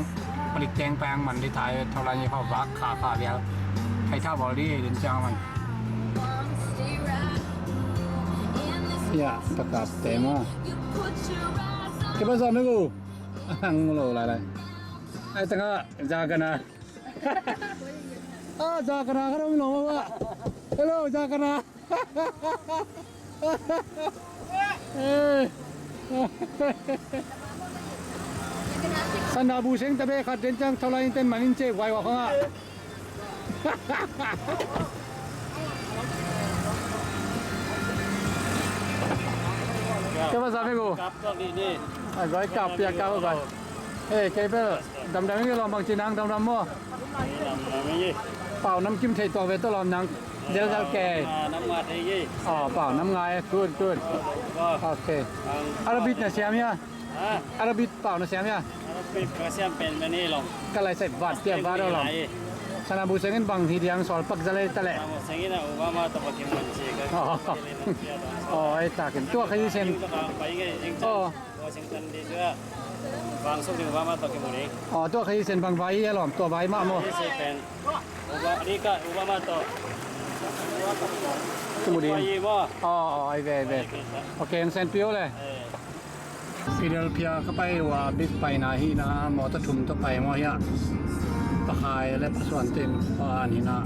palik teng pang man di thai thau lai hi kha vak kha kha vial. Thai tha bol di den chang man. Ya, takap temo. Kiba za me gu. Ang lo lai lai. Ai tenga za kana. Ah, za kana kana mi lo wa. Hello, za kana. Eh. Sana bu seng ta beh khat den chang thau lai in ten man in che vai wa khang a. Kei ba za me gu. Kap to ni ni. Ai, goi kap pia kap goi. Eh, kei bel damdam i lawm bang ci nang damdam maw. Damdam i. Pau nam kim thei tuak ve tawh lawm nang. Del dal kei. Nam nga thei i. Oh, pau nam nga e. Good, good. Okay. Arabic na siam hia? Ha? Arabic pau na siam hia? Arabic ka siam pen meni lawm. Ka lai sai vat pia vat lawm. Sana bu sengin bang hi diang sawl pak za lei ta leh. Sana bu sengin a Obama tawh pak kim man ci ka. Oh. Oh, ai ta kin. Tua kha hi sen. Oh. Washington D C a. Bang suk ding Obama tawh kimu ding. Oh, tua kha hi sen bang vai hi a lawm, tua vai mah maw. Hi sen pen. Oba-, Rika, Obama tawh. Kimu ding. Vai hi maw. Oh, oh, ai ve, ai ve. Okay, ang sen pio le. Eh. Philadelphia ka pai uh a, bik paina hi na, mawtaw thum tawh pai maw hiah. Pakhai le pasuan tin pa an hi na.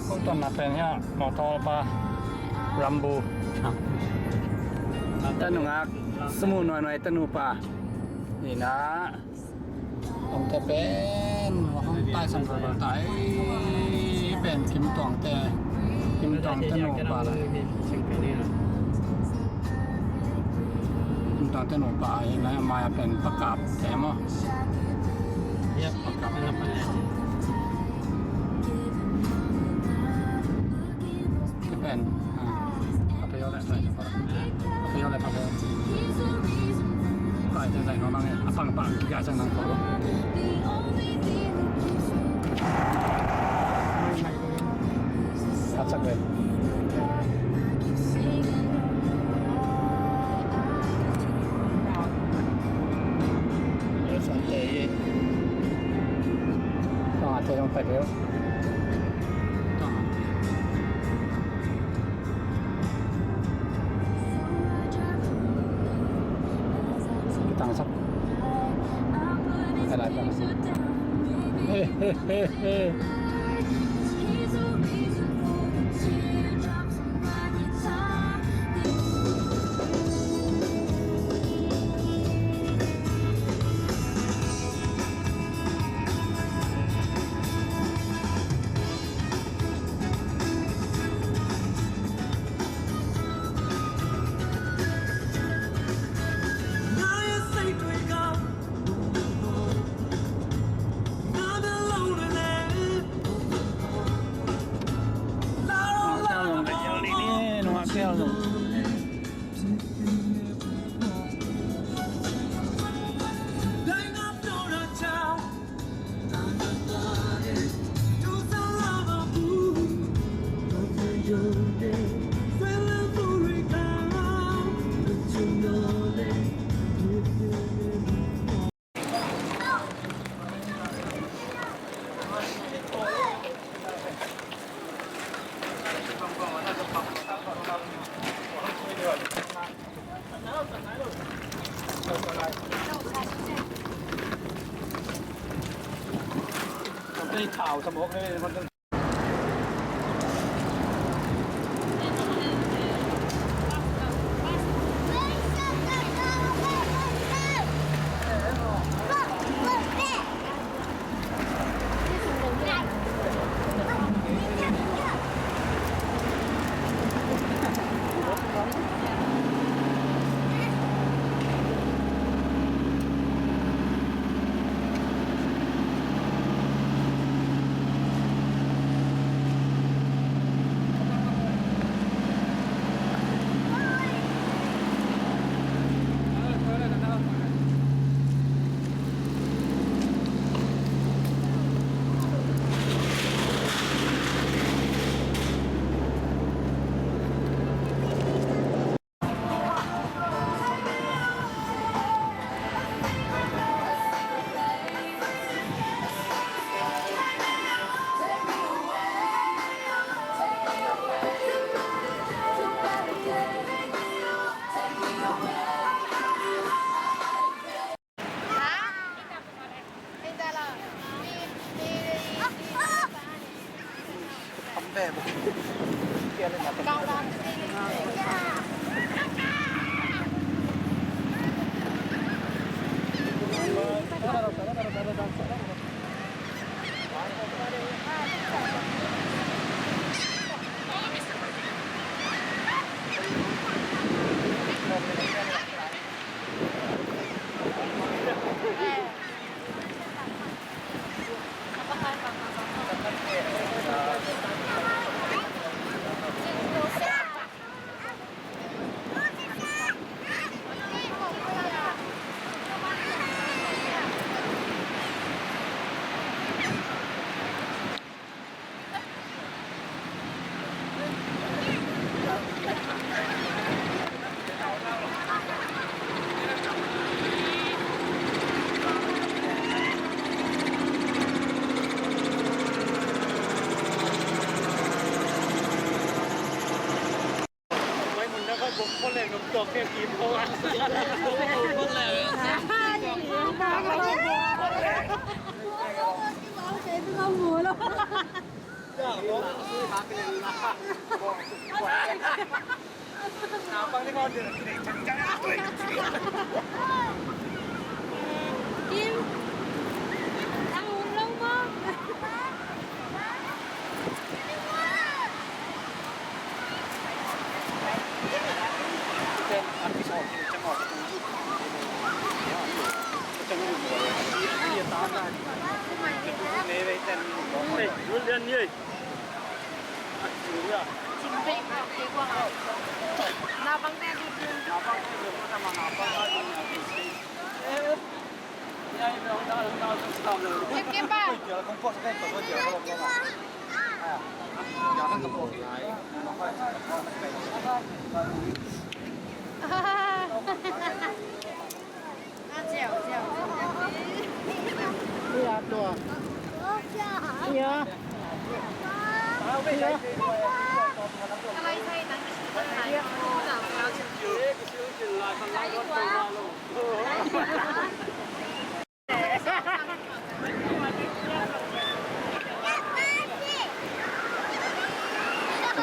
Kong tonna pen hiah mawtaw pa Rambo. Tanu ngak, sumu nuai nuai tanu pa. Hi na. Tawngte pen hong taisan rol tai pen Kim Tuangte, Kim Tuangte nupa la. Kim Tuangte nupa hi na, mai a pen Pakapte maw. Pakap. Kipen. Ah. Papayo le, papayo le. Papayo le, papayo. Kai te zai no mang e. Apang pang ki ga sang nang ko. Atsak le. Sante ye. Tang ate jong pai peo. Tang ate. Tang sak. Ala tang. He he he he. Kim, ang ulong mo.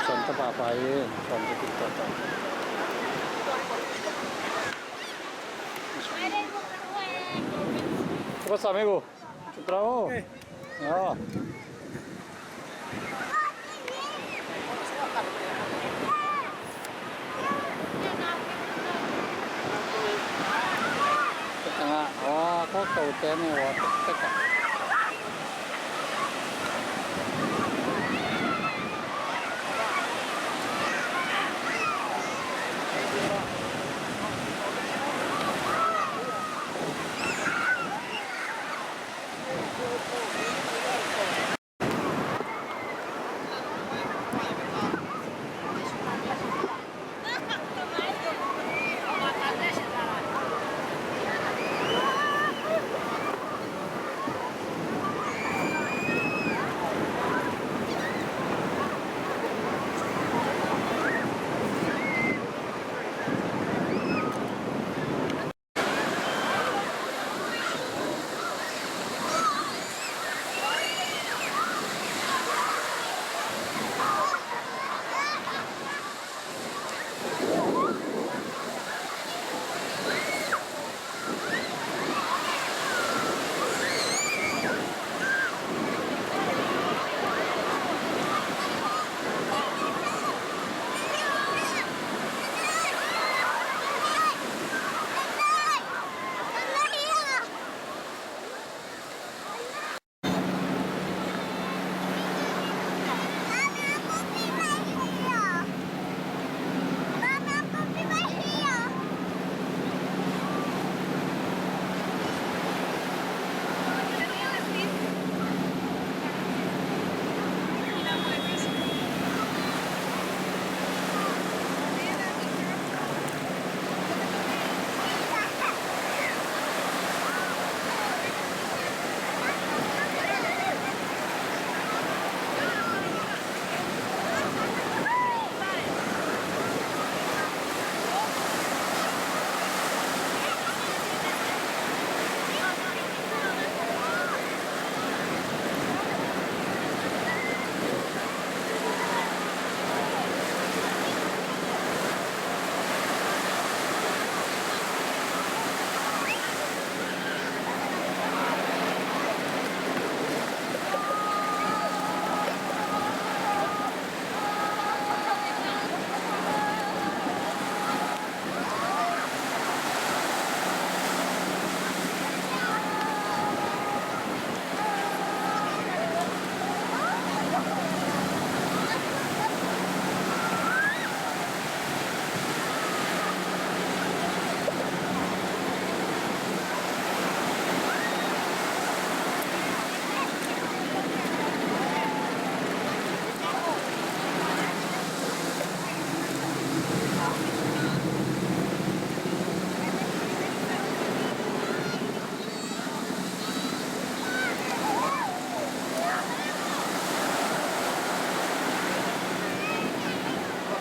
Suan ta papa i, suan ta tik ta ta. ¿Qué pasa, amigo? ¿Entramos? Ya.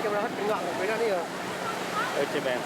Oke, berangkat, tengah, oke, dah ni, ya. Oke, Ben.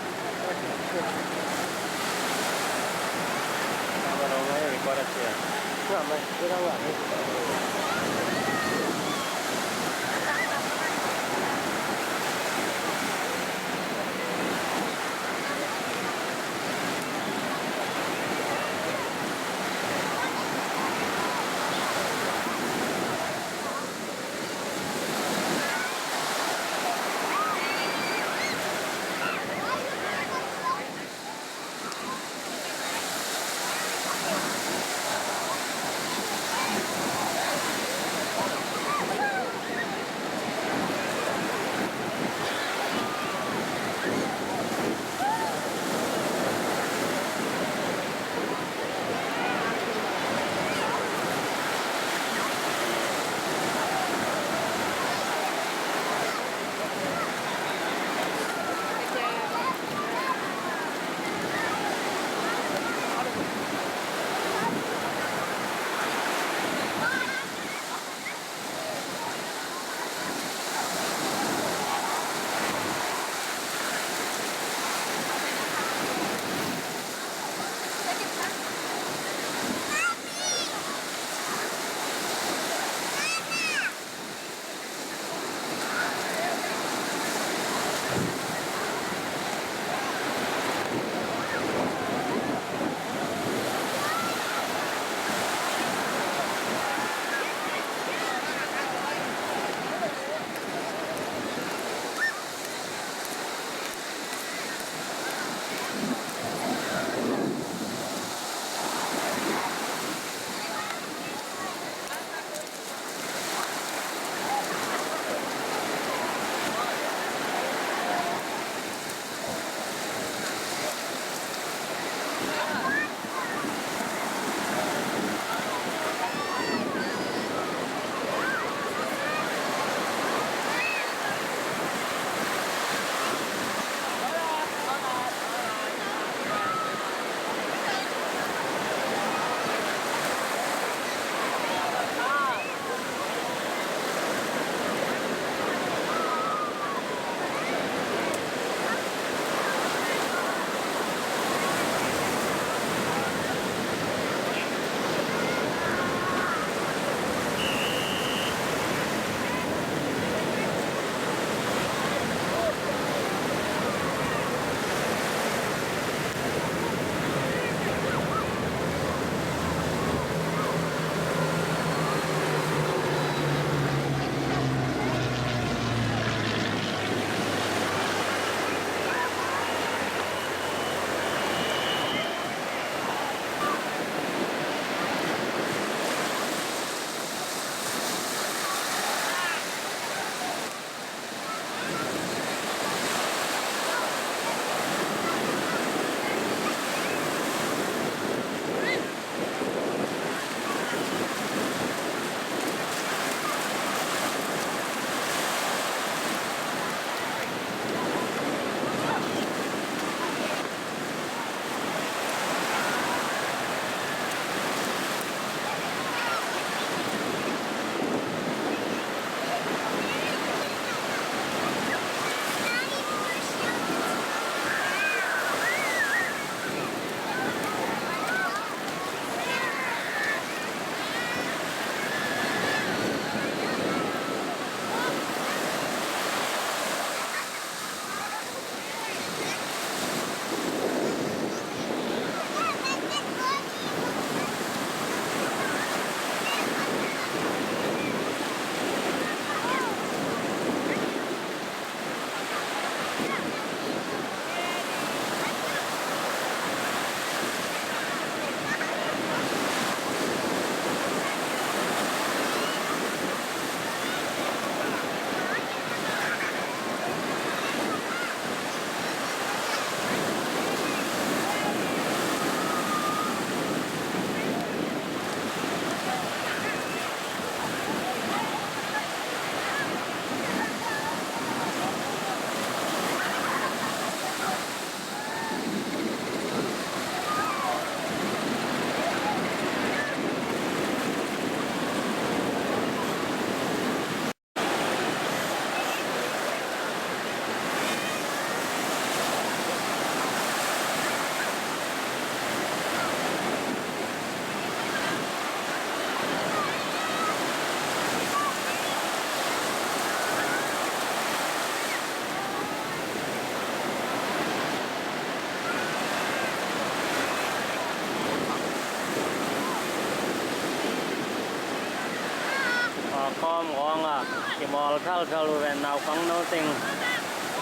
Khawng a kimawl thalthal uh ven, naupang no teng,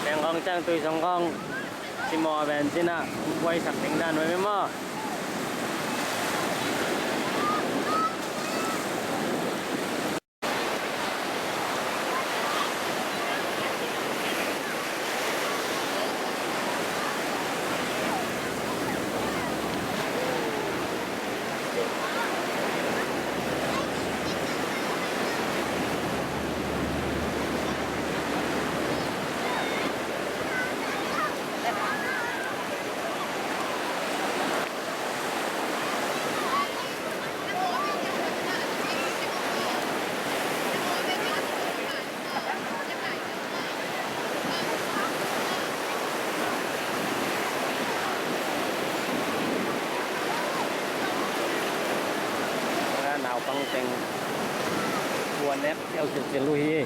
teng khawng ciang tui sung khawng simaw ven cin ah buaisak ding dan uh hi maw? Naupang teng kua nek ciau cilcil uh hi.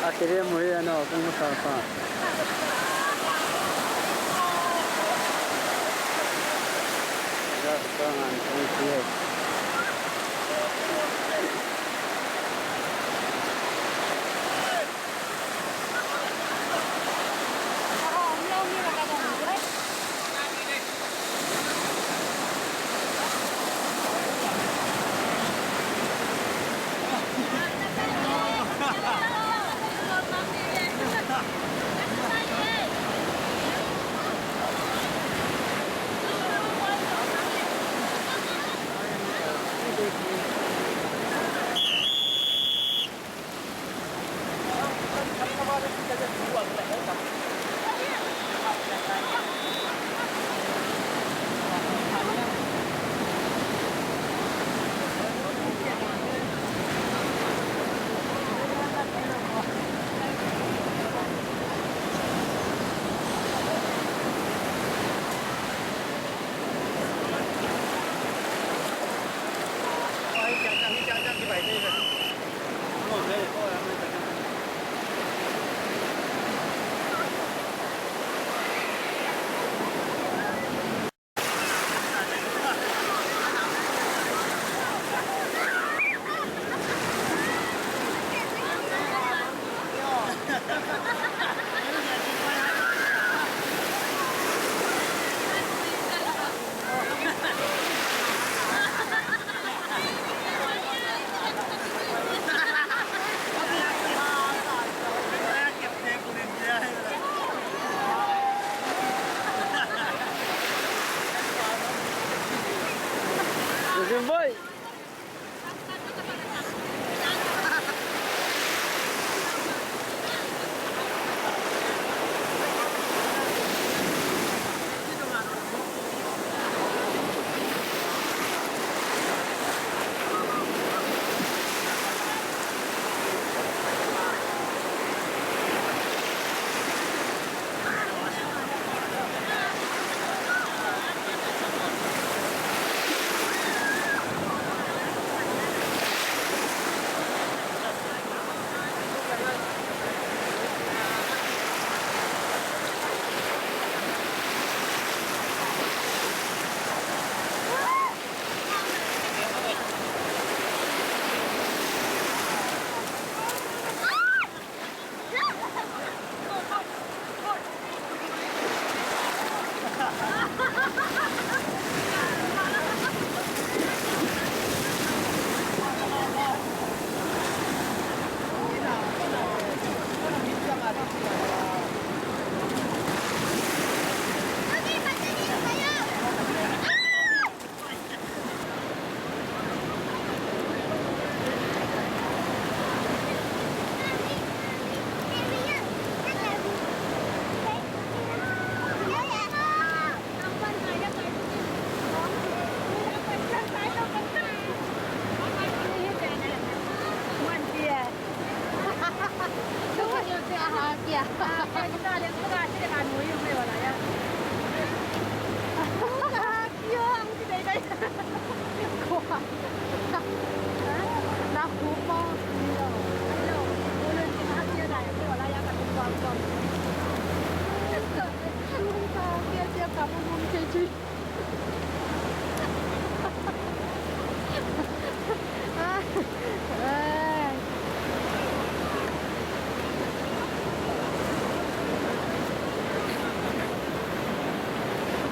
A kiriam uh hi a, no, kong masa sa.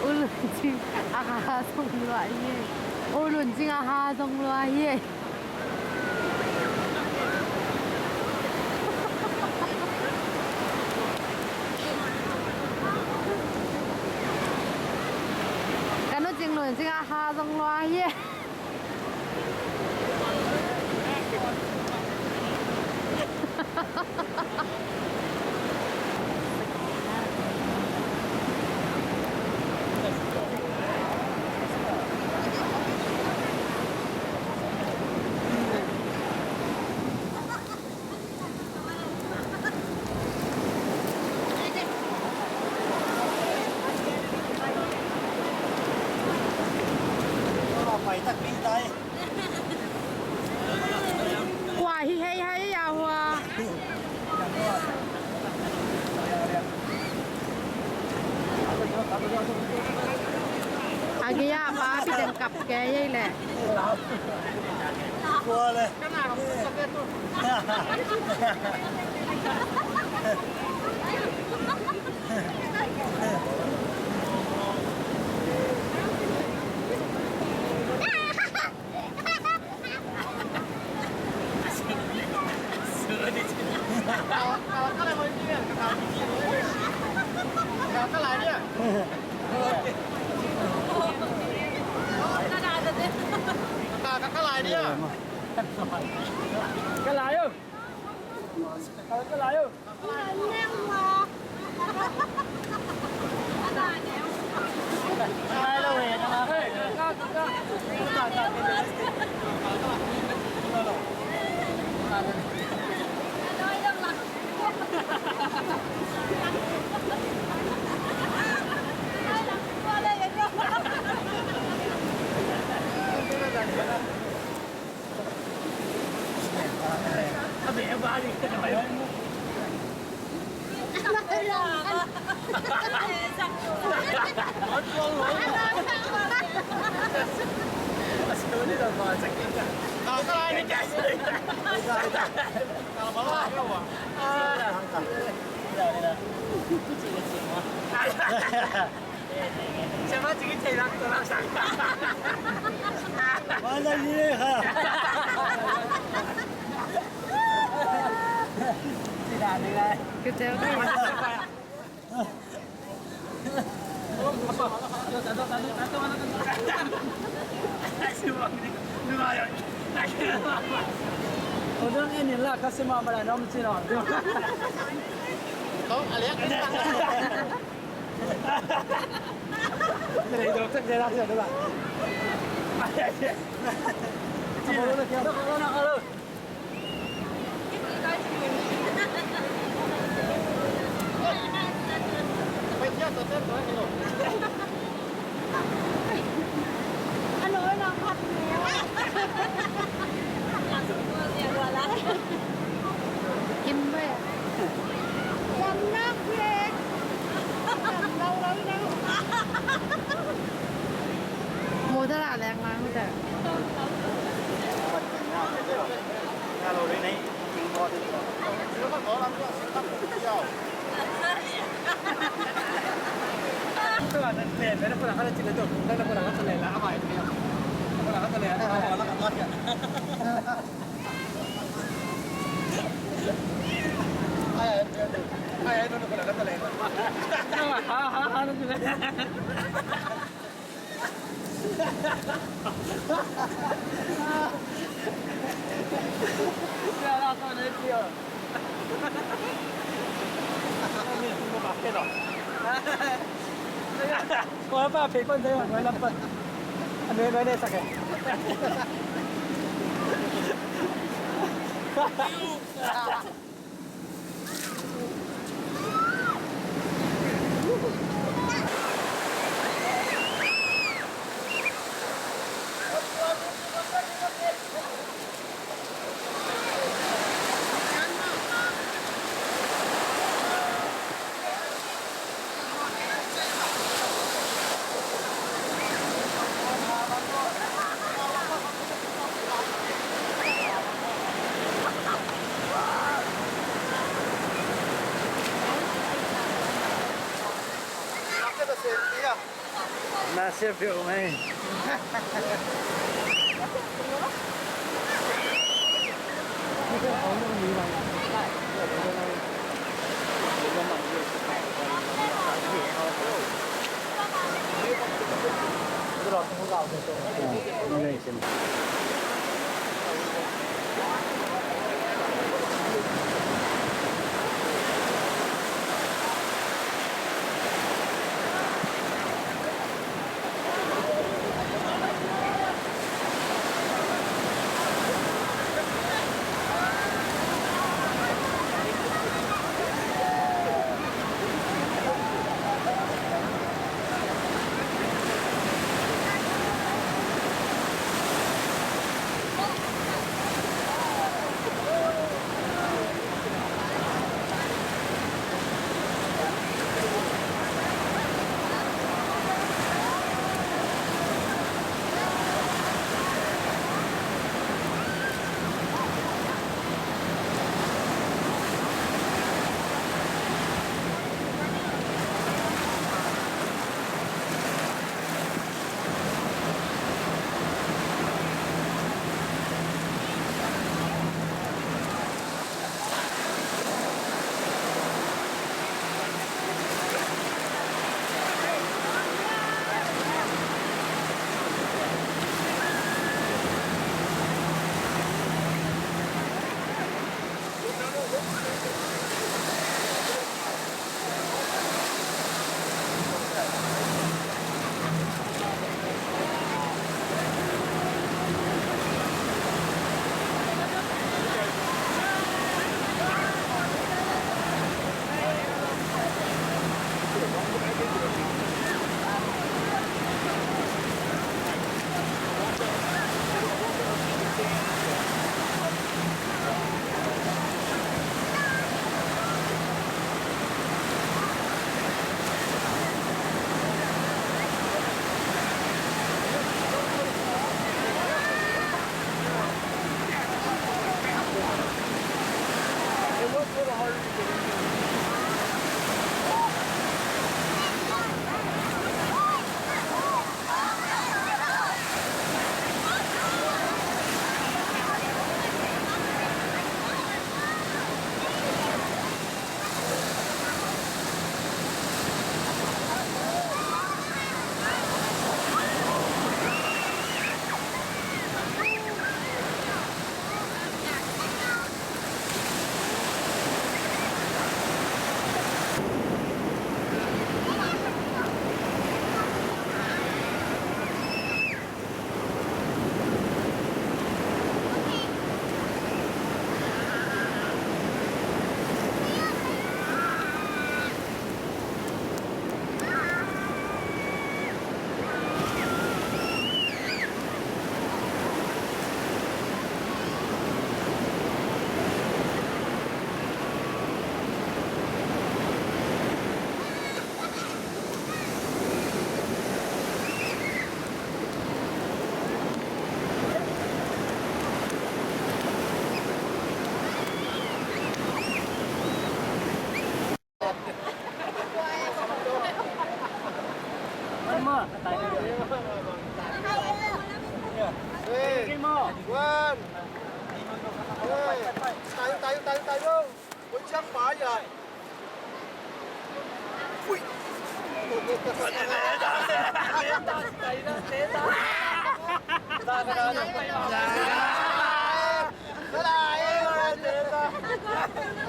U Lun Cing a ha zong lua hi. U Lun Cing a ha zong lua hi. Ka nu Cing Lun Cing a ha zong lua hi. Kua hi hei hei a hua. A gei a pa pi den kap ke yei le. Kua le. Ka lai o. Ka lai o. Motor a leng lang te. Kau apa pekon saya mana apa? Anu anu anu sakit. Massive view, man. Hey, one. Hey, tayo, tayo, tayo, tayo. Huwag siyang bayad. Uy! Wala, eh, wala, eh.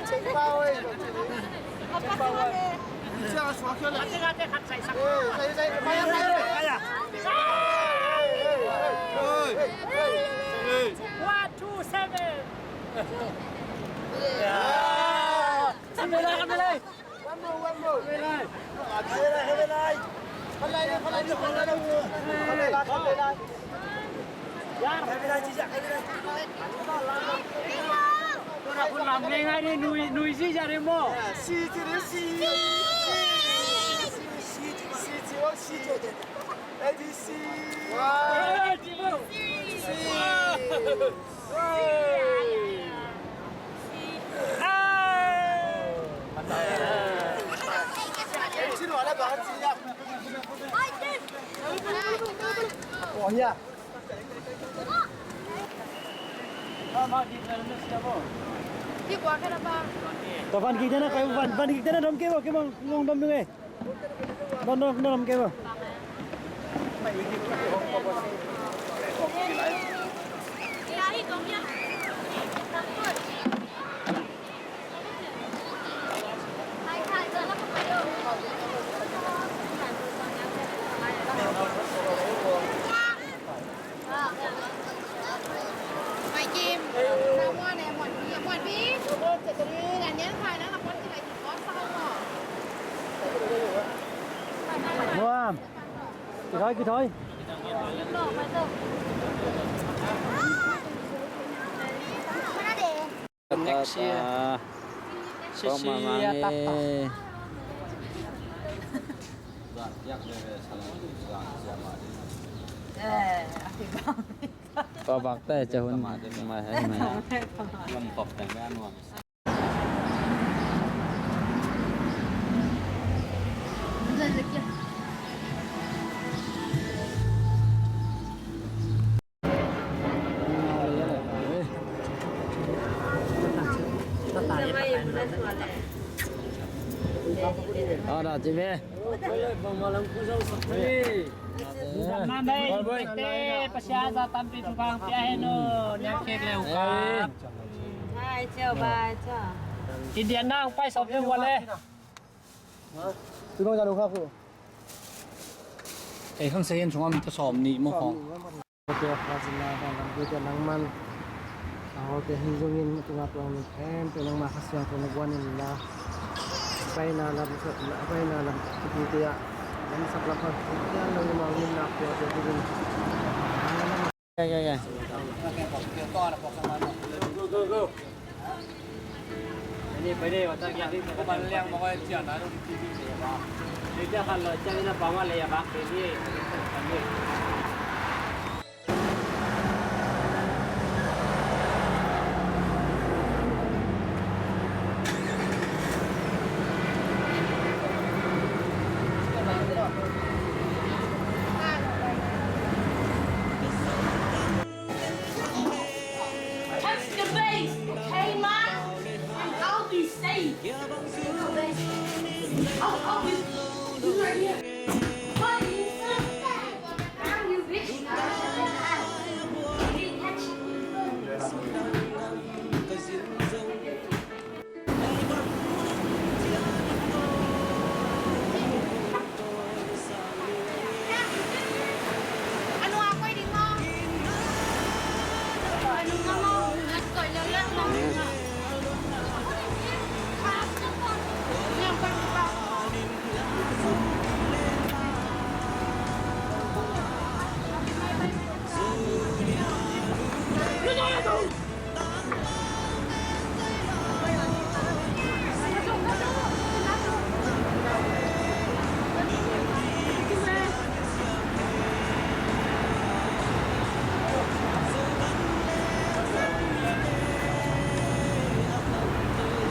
Check pa, eh. Check pa, eh. Ate, ate, kat sa isa. Eh, sa isa, isa. Kaya, kaya. Kaya. Hey, hey, hey, hey. Hey, hey, hey. One, two, seven. Yeah. Kamera, kamera. One more, one more. Kamera. Kamera, kamera. Kamera, kamera. Kamera, kamera. Kamera, kamera. Tua na kun lam ngei ngai ni nui, nui si ja ni maw. Si ci ni si. Si ci, oh, si ci. A B C. Wow. C. Wow. Hey. Ci ni wala ba ci ya. Tua van kik te na, van, van kik te na dom kei bo, kei bo ngong dom nung e. Dom, dom, dom kei bo. Muam. Kithoi, kithoi. Next year. Sisi ya tak tak. Ko bak te cahun ma hai mai. Pasian za tampi thupha pia hen o. Niam kek le u ka. Hai, ciao, bye, ciao. Indian na hong pai sawm le ua le. Tu bang za lo kha khu. Ei, khang sa hian sungam ta sawm nih maw khawng. Hote a kha zina dan lam dute nangman. A hote hi zongin tunga tuang min khempeuh nangma kha siangtho na guan in la. Paina lam, paina lam dute a lam sak lam kha. Tiang nangma min na kua te dingin. Kei, kei, kei. Touch the base, okay, man? And I'll be safe. I'll, I'll be, you right here. What is it? How you reach? Did he catch you?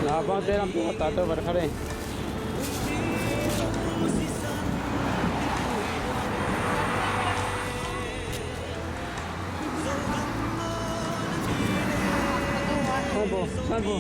Na bang te lam tu ta tu bar khare. Hai bo, hai bo.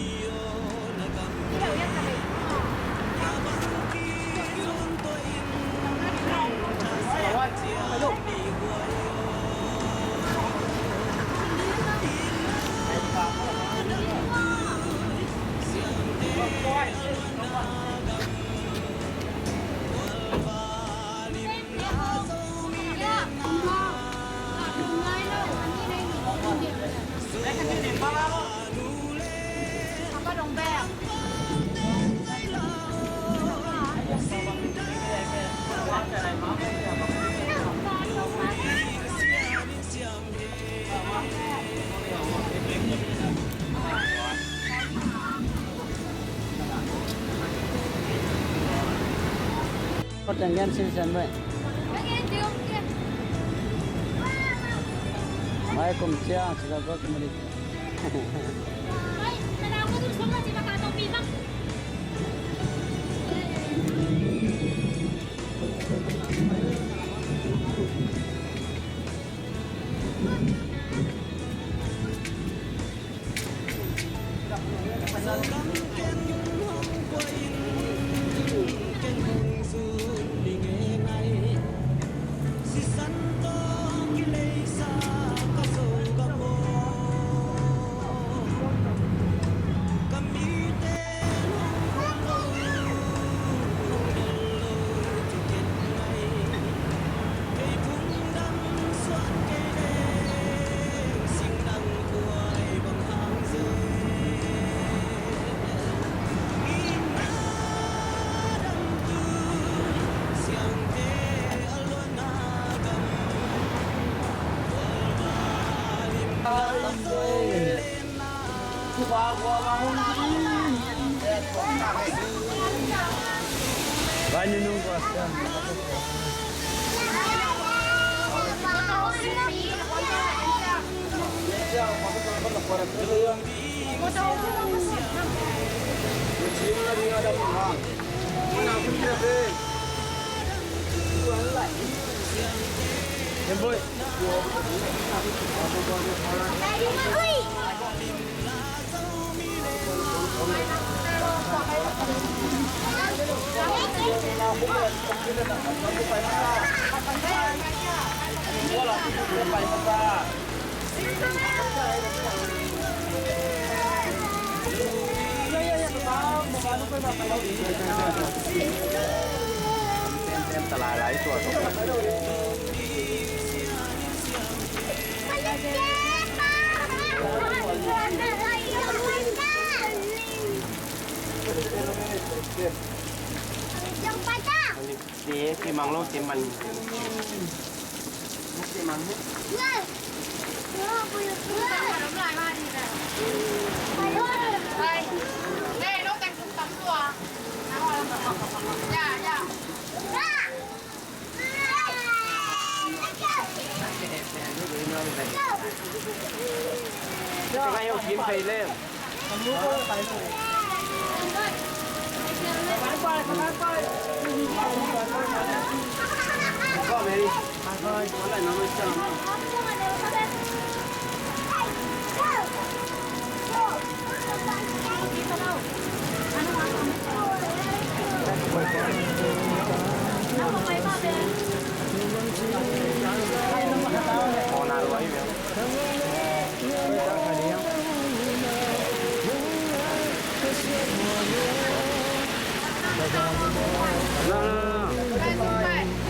Pateng gen sisen bai. Mai kum ciang sila gok mari. Ken hong pua in, ken hong zun ni ngei ngai. Sisan tawh kileisa ka Zogam aw. Ka mite hong pua lo, hong del lo thu ken ngai. Kei phung dang suan kei leng, singdang khuai bang hang zel. Itna dam tu siangte a luanna gam, Khualim la Zo lenna. Te, te mang lo, te man.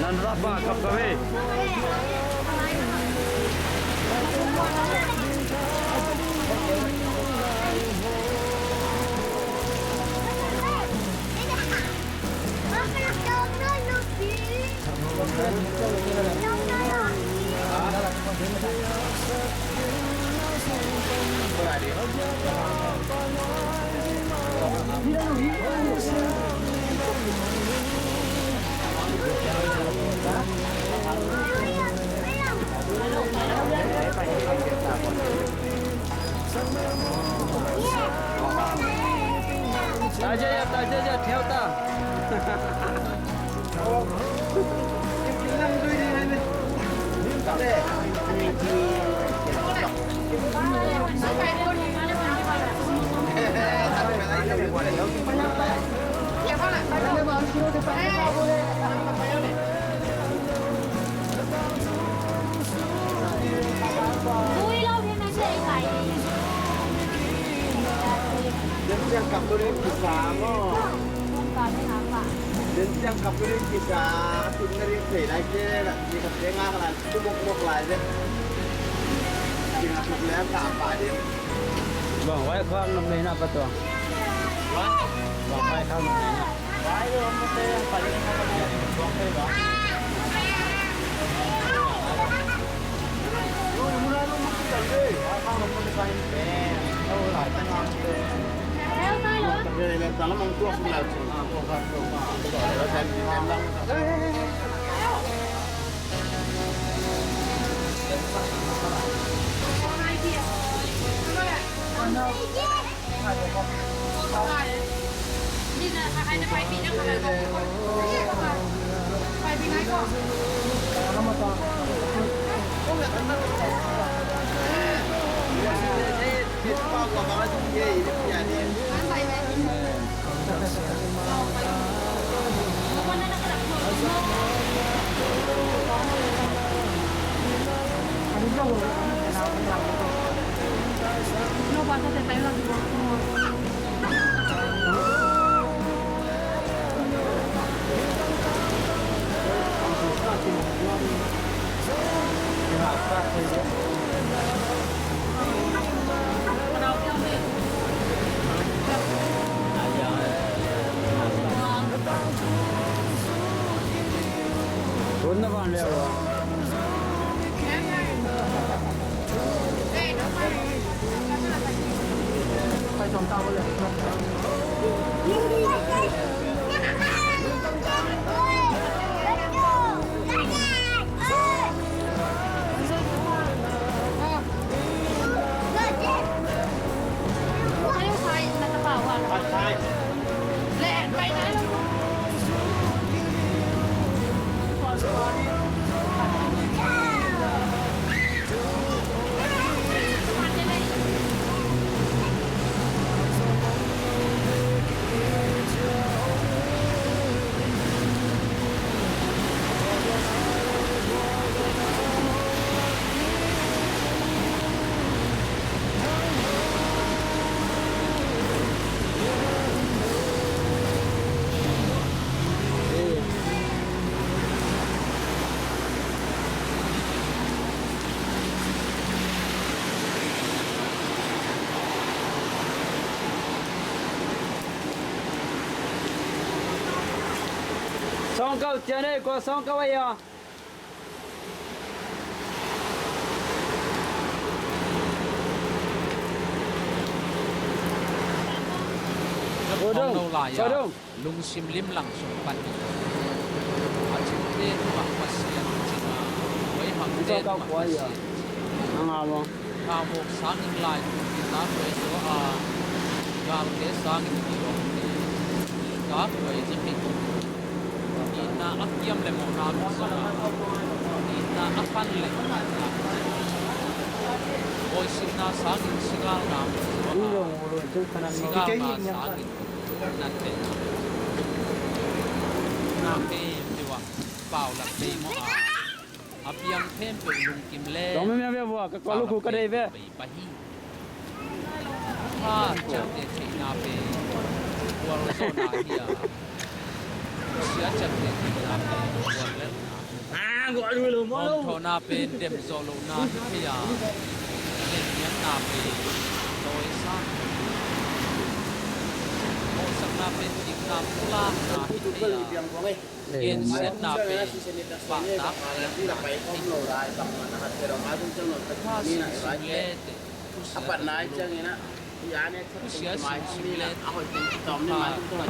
Nan rap a kap kap ei. Ta ja ja, ta ja ja, theo ta. Ui lo hi na se kai. Den ciang kap tu ding kisa maw? Den ciang kap tu ding kisa. Tun na ring thei lai ke la, ni ka te nga ka la tu mok mok lai de. Ni ka tu le ka pa de. Bang wai khang nam nei na pa tuang. Bang wai khang nam nei na. Sawngkau cian ei, kua sawngkau ei a? Kua dong? Kua dong? Lungsim limlang sung pan hi. A cihte tungah Pasian cing a, huaihangte tungah Pasian cing. Thamuk sangin lai tung kita kuai zaw a, galte sangin kilawmte, ka kuai zaw hi. Itna a kiam le mawhna mi zaw a, itna a pan le mawhna mi zaw a, bawisinna sangin sigalna mi zaw a, sigalna sangin na te na pe deuh a paulak thei maw a, a piang khempeuh lungkim le ka kua lukhu ka dei ve. Bei pah hi. Kha ciangte theihna pe kual zawhna hi a, sia ciangte theihna pe kual lelhna. Hawmthawhna pen dem zawh lohna hi thei a, lennianna pen tawisang, mawhsakna pen kipna pulakna hi thei a, gensiatna pen pahtak piakna hi thei a. Kha sinsung le te, khusia sinsung le te, kha tua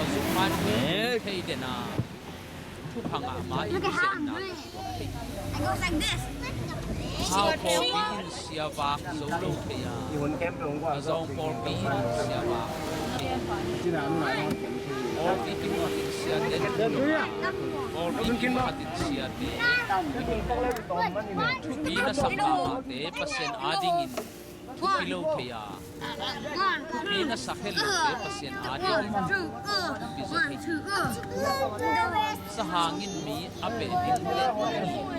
zuk man thei den a, thupha ngah ma in zenna. Hau pawlpi in sia vak zo lo thei a, a zawng pawlpi in sia vak zo thei a. Pawlpi kimuat in sia ten, pawlpi kimuat in sia te, thupi na sak mahmahte Pasian adingin thupi lo thei a, thupi na sak het lote Pasian adingin thupi zaw thei. Sahangin mi a peh ding le mi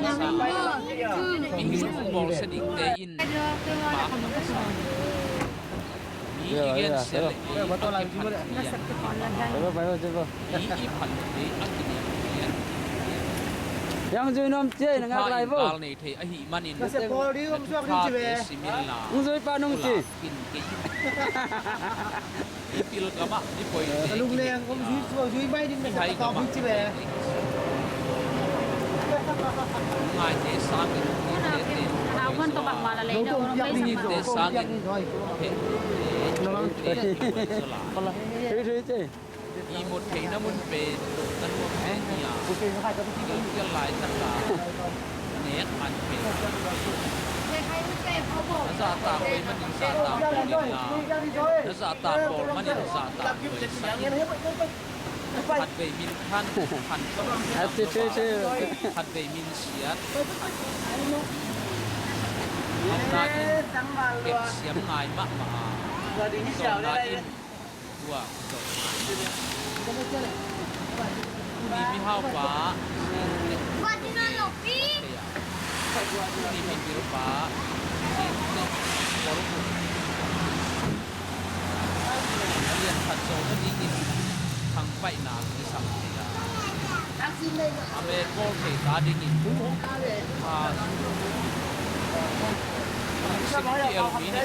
a sa, mi hing bawlsia dingte in pakna a sa. Mi i gensia le ei a kiphat lian, mi i phat lote a kiniam lian. Yang zui nuam ciai na ngak lai vo. Thei ahih manin na thukhate sim inla, hong zui pa nung ci. Pulak khin kei in. I pil gamah i poi te, i lungleng om zui, zui mai ding na sa ka tawp hi ci ve. Ngaite sangin, ngaite sangin, ngaite sangin. Hei, hei, hei. I mut theihna mun pen na nuam pen hi a, i gilkial laitak a nek man pen na zahtak hoih manin zahtak hoih inla, na zahtak bawl manin zahtak hoih sak in. Khatvei min khan, khan khat, khatvei min siat, hauhna in kepsiam ngai mahmah a, zawhna in tua zawh ngai. Tuni mihaupa, tuni mipilpa, lian khat zawh nadingin thangpaihna kisam thei a, a mel bawl thei ta dingin, a, lungsim ki-el mi hi.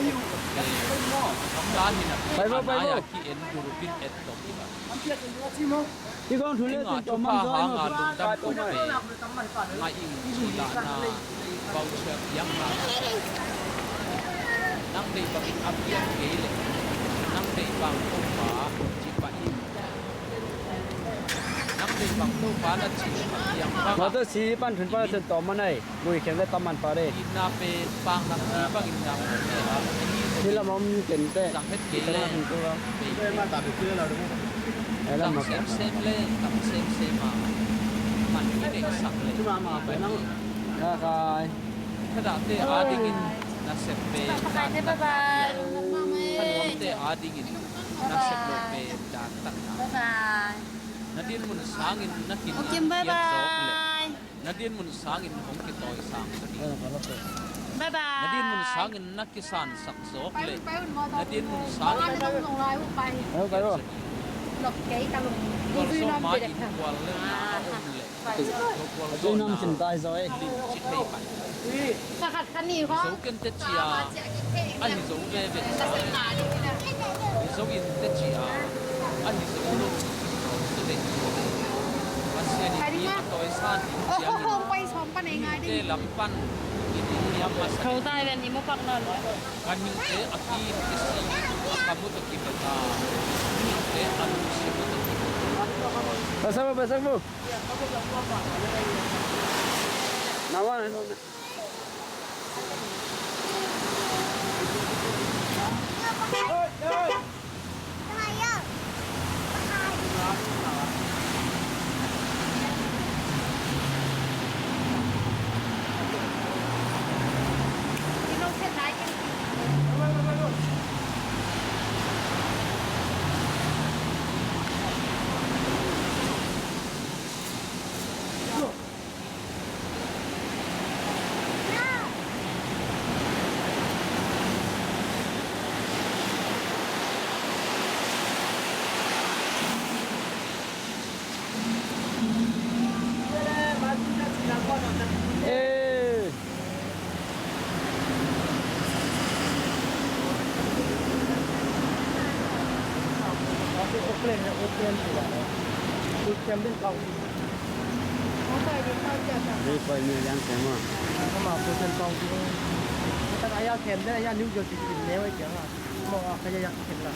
Bai bo, bai bo. Ki en guru bin et to ki ba. Ki gong thu le tin to man zo ma. Lungdam ko pe. Ngai ing ci la na. Bau cia piang na. Nang dei bang in a piang kei le. Nang dei bang ko pa ci pa in. Nang dei bang Topa na cih a piang bang. Mawtaw si pan thun pa cun tawm man ai. Lui khem le tam man pa dei. Itna pen paknam hi bangin nam. Hi lam om ken te. Zang het kei le. Zang semsem le, zang semsem a. Man hi neihsak le. Ka khai. Thadahte adingin nasep pen. Bye bye. Thanuamte adingin nasep lo pen dan takna. Bye bye. Na dinmun sangin na kin. Okay, bye bye. Na dinmun sangin hong kitawi sang ka ding. Bye bye. Na dinmun sangin na kisansak zawk le. Na dinmun sangin. Lop kei ka lung. Kual sawm ma in kual le na a om le. Atu nam sin tai zaw e. Lim ci thei pan. Ka khat ka ni kho. Zo ken te cia. A hi zo ve ve sa. Hi zo in te cia. A hi zo lo. Zo le. Pasian in mi a tawi sa ni ciangin. Te lam pan. Ni ni a masa. Tho tai ven i mu pak non. Ka ningte a kim i si, ka mu tawh kibet a, ningte a lungsim tawh kibet. Pasal mu, pasal mu. Nawa, nawa. Ri pai ni lian kema. Ama ko sen kong ti. Tan aya kem den aya New Jersey kin ne wai kema. Mo a kaya yak kin la.